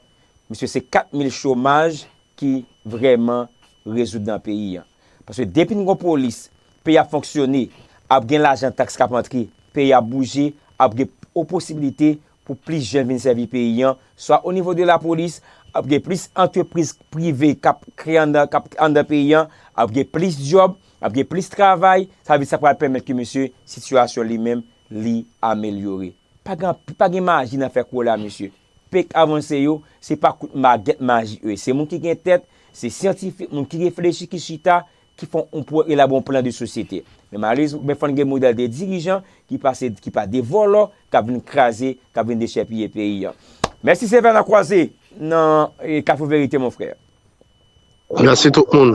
mesye, se kat mil chomaj ki vrèman rezoud nan peyi an. Paske depi n gon polis, peyi ap fonksyone, ap gen lajan taks k ap antre, peyi ap bouje, ap gen posiblite pou plis jèn vin sèvi peyi an, swa o nivo de lapolis, ap gen plis antrepriz prive k ap kreye anndan, k ap anndan peyi an, ap gen plis djòb, ap gen plis travay, sa vle di sa pral pèmèt ke mesye sitiyasyon li menm li amelyore. Pa gen, pa gen maji nan fè kou la, mesye. Pèk avanse yo, se pa kout magèt maji yo ye. Se moun ki gen tèt, se syantifik, moun ki reflechi, ki chita, ki fè yon, yon, elabore yon plan de sosyete. Men malerezman, men fò n gen modèl de dirijan ki pa se, ki pa de vòlò, k ap vin kraze, k ap vin dechèpiye peyi an. Mèsi Sevè, n a kwaze nan Kafou Verite, mon frè. Mèsi tout moun.